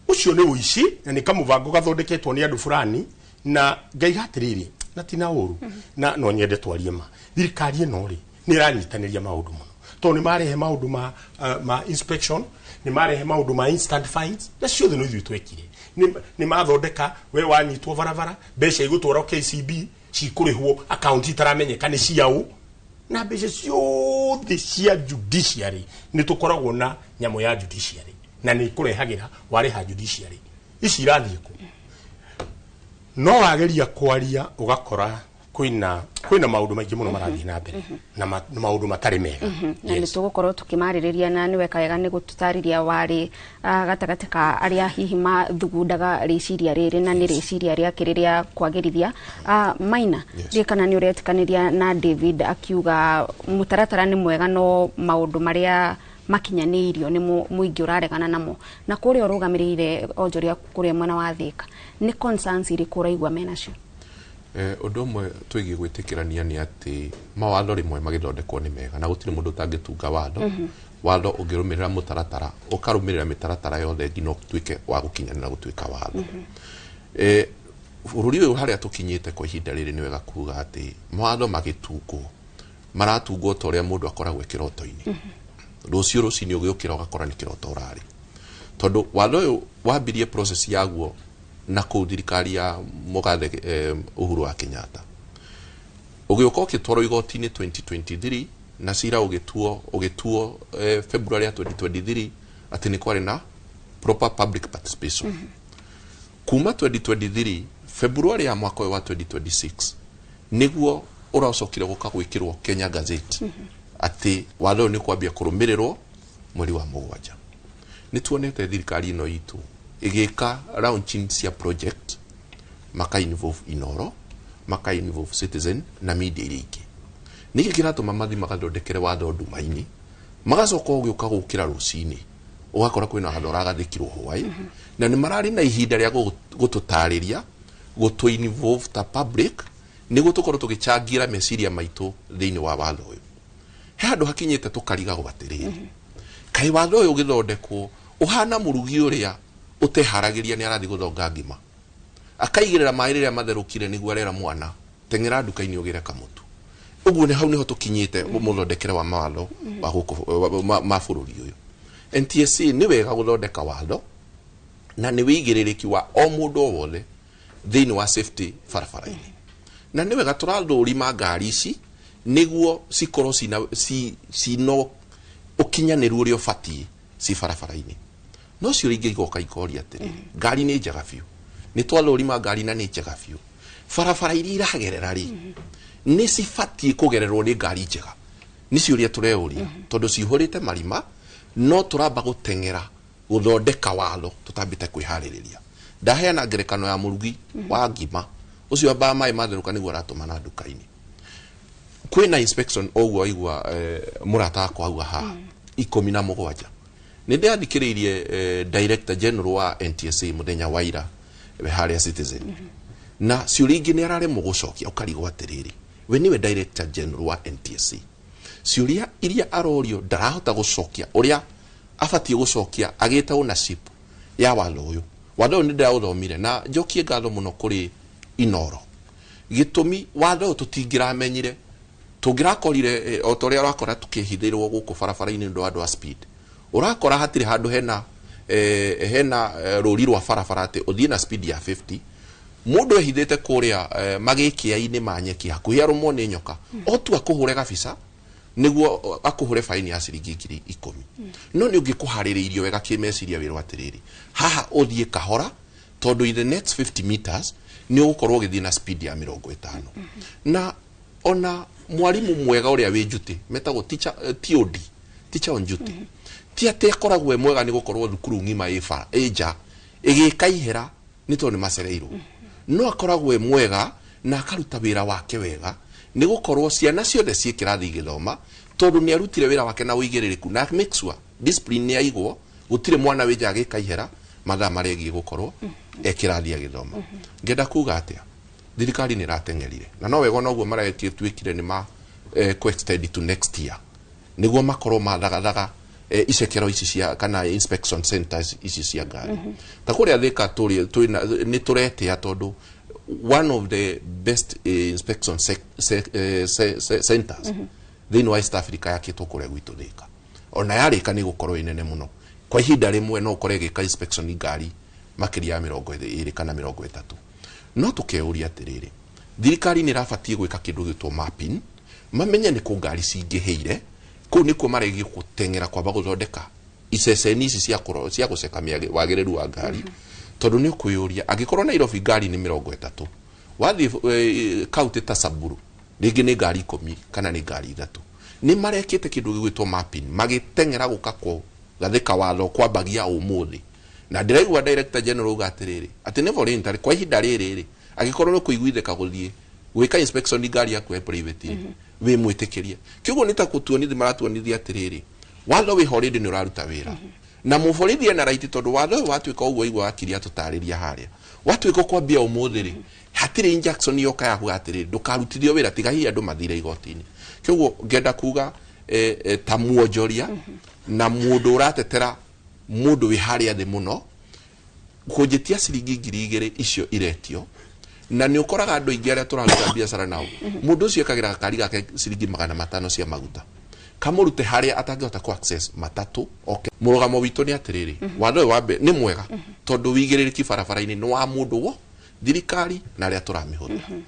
Ũcio nĩ ũici na nĩ kamũbango gathondeketwo nĩ andũ fulani, na ngaiga atĩrĩrĩ, na ti na ũru, na no nyende twarie ma. Thirikari ĩno rĩ nĩ ĩranyitanĩria maũndũ mũno, tondũ nĩ marehe maũndũ ma inspection, nĩ marehe maũndũ ma instant fines, na ciothe no ithuĩ twekire. Nĩ mathondeka we wanyitwo barabara, mbeca igũtwarwo KCB cikũrĩhwo account itaramenyeka nĩ ciaũ, na mbeca ciothe cia judiciary. Nĩ tũkoragwo na nyamũ ya judiciary na nĩ ĩkũrehagĩra warĩha judiciary. Ici irathiĩ kũ? No wageria kwaria ũgakora kwĩna maũndũ maingĩ mũno marathiĩ na mbere na maũndũ matarĩ mega. Na nĩ tũgũkorwo tũkĩmarĩrĩria, na nĩ weka wega nĩ gũtũtarĩria warĩ gatagatĩ ka arĩa hihi mathugundaga rĩciria rĩrĩ, na nĩ rĩciria rĩake rĩa kwagĩrithia. Maina, ndiĩ kana nĩ ũretĩkanĩria na David akiuga mũtaratara nĩ mwega no maũndũ marĩa makinyanĩirio nĩ mũingĩ ũraregana namo, na kũrĩa ũrũgamĩrĩire onjoria kũrĩa mwena wa Thika, nĩ concerns irĩkũ ũraigua menacio? Ũndũ ũmwe twĩgiĩ gwĩtĩkĩrania nĩ atĩ mawatho rĩmwe magĩthondekwo nĩ mega, na gũtirĩ mũndũ ũtangĩtunga watho. Watho ũngĩrũmĩrĩra mũtaratara, ũkarũmĩrĩra mĩtaratara yothe nginya ũtuĩke wa gũkinyanĩra gũtuĩka watho. Bũrũri ũyũ harĩa tũkinyĩte kwa ihinda rĩrĩ nĩ wega kuga atĩ mawatho magĩtungwo maratungwo ta ũrĩa mũndũ akoragwo kĩroto-inĩ. Rũciũ rũcinĩ ũgĩũkĩra ũgakora nĩ kĩroto ũrarĩ, tondũ watho ũyũ wambirie process yaguo na kũu thirikari ya mũgathe Uhuru wa Kenyatta, ũgĩũka ũgĩtwarwo igoti-inĩ 2023, na cira ũgĩtuo February ya 2023 atĩ nĩ kwarĩ na proper public participation. Kuma 2023 February ya mwaka ũyũ wa 2026 nĩguo ũracokire gũka gwĩkĩrwo Kenya Gazette atĩ watho ũyũ nĩ kwambia kũrũmĩrĩrwo mweri wa 7. Nĩ tuonete thirikari ĩno itũ ĩgĩka launching cia project, maka involve Inoro, maka involve Citizen na media iria ingĩ. Nĩkĩ kĩratũma mathi magathondekere watho nduma-inĩ, magacoka ũgĩũka gũkĩra rũcinĩ ũgakora kwĩna watho ũragathĩkirwo hwaĩ, na nĩ mararĩ na ihinda rĩa gũtũtarĩria, gũtũ involve ta public, nĩguo tũkorwo tũgĩchangira meciria maitũ thĩinĩ wa watho ũyũ. He handũ hakinyĩte tũkarigagwo atĩrĩrĩ, Kaĩ watho ũyũ ũgĩthondekwo ũhana mũrugi ũrĩa ũteharagĩria nĩ arathiĩ gũthonga ngima, akaigĩrĩra maĩ rĩrĩa matherũkire nĩguo arera mwana teng'era nduka-inĩ ũgĩre kamũtu. Ũguo nĩ hau nĩho tũkinyĩte mũthondekere wa mawatho wa gũkũ ma bũrũri ũyũ. NTSA nĩ wega gũthondeka watho na nĩ wĩigĩrĩrĩki wa o mũndũ o wothe thĩinĩ wa safety barabara-inĩ, na nĩ wega tũrathũrima ngari ici nĩguo cikorwo cina ũkinyanĩru ũrĩa ũbatiĩ ci barabara-inĩ. No ciũria ingĩ igoka ikoria atĩrĩrĩ, ngari nĩ njega biũ, nĩ twathũrima ngari na nĩ njega biũ, barabara iria iragerera rĩ nĩ cibatiĩ kũgererwo nĩ ngari njega? Nĩ ciũria tũreyũria tondũ cihũrĩte marima, no tũramba gũteng'era gũthondeka watho tũtambĩte kwĩharĩrĩria. Ndaheana ngerekano ya mũrugi wa ngima ũcio ambaga maĩ matherũka nĩguo aratũmana nduka-inĩ. Kwĩna inspection o ũguo waigua mũrata wakwa auga haha 17. Nĩ ndĩrathikĩrĩirie director general wa NTSA mũthenya wa ira harĩa Citizen, na ciũria ingĩ nĩ araremwo gũcokia, ũkarigwo atĩrĩrĩ, we nĩwe director general wa NTSA, ciũria iria arorio ndarahota gũcokia ũrĩa abatiĩ gũcokia agĩte ownership ya watho ũyũ. Watho ũyũ nĩ ndĩraũthomire na njokie ngatho mũno kũrĩ Inoro. Gĩtũmi watho ũyũ tũtingĩramenyire, tũngĩrakorire o ta ũrĩa ũrakora tũkĩhithĩrwo gũkũ barabara-inĩ nĩ ũndũ wa andũ a speed. Ũrakora hatirĩ handũ hena rũri rwa barabara atĩ ũthiĩ na speed ya 50, mũndũ ehithĩte kũrĩa magĩkĩa-inĩ ma nyeki hakuhĩ arũmwo nĩ nyoka, o tu akũhũre gabica nĩguo akũhũre faini ya ciringi 10,000. No nĩ ũngĩkũharĩrĩirio wega kĩmeciria wĩrwo atĩrĩrĩ, haha ũthiĩ kahora tondũ in the next 50 meters nĩ ũgũkorwo ũgĩthiĩ na speed ya 50. Na ona mwarimu mwega ũrĩa wĩ duty metagwo teacher, TOD, teacher on duty, ti atĩ akoragwo e mwega nĩ gũkorwo thukuru ng'ima ĩ bara ĩ nja ĩgĩka ihera nĩ tondũ nĩ macereirwo, no akoragwo e mwega na akaruta wĩra wake wega nĩ gũkorwo ciana ciothe ciĩ kĩrathi igĩthoma, tondũ nĩ arutire wĩra wake na ũigĩrĩrĩku na make sure discipline nĩ yaigwo, gũtirĩ mwana wĩ nja agĩka ihera mathaa marĩa ĩgiĩ gũkorwo e kĩrathi agĩthoma. Ngenda kuga atĩa, thirikari nĩ ĩrateng'erire na no wega noguo maregĩtuĩkire nĩ ma extend to next year nĩguo makorwo mathagathaga icekero ici cia kana inspection centers ici cia ngari. Ta kũrĩa Thika nĩ tũretĩa tondũ one of the best inspection centers thĩinĩ wa East Africa yakĩtwo kũrĩa gwitũ Thika. Ona yarĩka nĩ gũkorwo ĩ nene mũno, kwa ihinda rĩmwe no ũkore ĩgĩka inspection ngari makĩria ya 20 kana 30. No tũkeyũria atĩrĩrĩ, thirikari nĩ ĩrabatiĩ gwĩka kĩndũ gĩtwo mapping, mamenye nĩ kũ ngari cingĩhĩire, kũu nĩkuo maregiĩ gũteng'era kwamba gũthondeka iceceni ici cia gũceka wagĩrĩru wa ngari. Tondũ nĩ ũkwĩyũria angĩkorwo Nairobi ngari nĩ 30, wathiĩ kaunti ta Samburu rĩngĩ nĩ ngari 10 kana nĩ ngari 3. Nĩ marekĩte kĩndũ gĩgwĩtwo mapping, magĩteng'era gũka gathĩka watho kwambagia ũmũthĩ. Na ndĩraigua director general uga atĩrĩrĩ, atĩ nĩ voluntary kwa ihinda rĩrĩ rĩ, angĩkorwo nĩ kũiguithĩka gũthiĩ gwĩka inspection ngari yaku ya private wĩ mwĩtĩkĩrie. Kĩoguo nĩ ta gũtuonithia maratuonithia atĩrĩrĩ, watho wĩho rĩndĩ nĩ ũraruta wĩra na mũborithi ena right, tondũ watho ũyũ watuĩka ũguo igua wakiri atũtarĩria harĩa watuĩka kwambia ũmũthĩ rĩ, hatirĩ injunction yoka ya kuga atĩrĩrĩ ndũkarutithio wĩra tiga hihi andũ mathire igoti-inĩ. Kĩoguo ngenda kuga ta muonjoria na mũndũ ũratetera mũndũ wĩ harĩa thĩ mũno kũnjĩtia ciringi 2,000 icio iretio, na nĩ ũkoraga andũ aingĩ arĩa tũraruta biacara nao mũndũ ũcio ekagĩra gakari gake ciringi 500 cia maguta kamũrute harĩa atangĩhota ku access matatũ. Okay. Mũrũgamo witũ nĩ atĩrĩrĩ, watho ũyũ wa mbere nĩ mwega tondũ wĩigĩrĩrĩki barabara-inĩ nĩ wa mũndũ wo thirikari na arĩa tũramĩhũthĩra.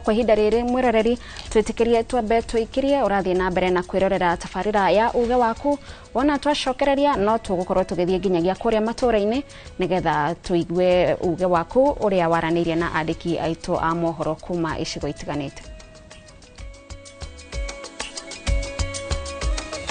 Kwa ihinda rĩrĩ mwĩroreri twĩtĩkĩrie twambe tũikĩrie ũrathiĩ na mbere na kwĩrorera tabarĩra ya uge waku. Wona twacokereria no tũgũkorwo tũgĩthiĩ nginyagia kũrĩa matũũra-inĩ nĩgetha tũigue uge waku ũrĩa waranĩirie na andĩki aitũ a mohoro kuma icigo itiganĩte.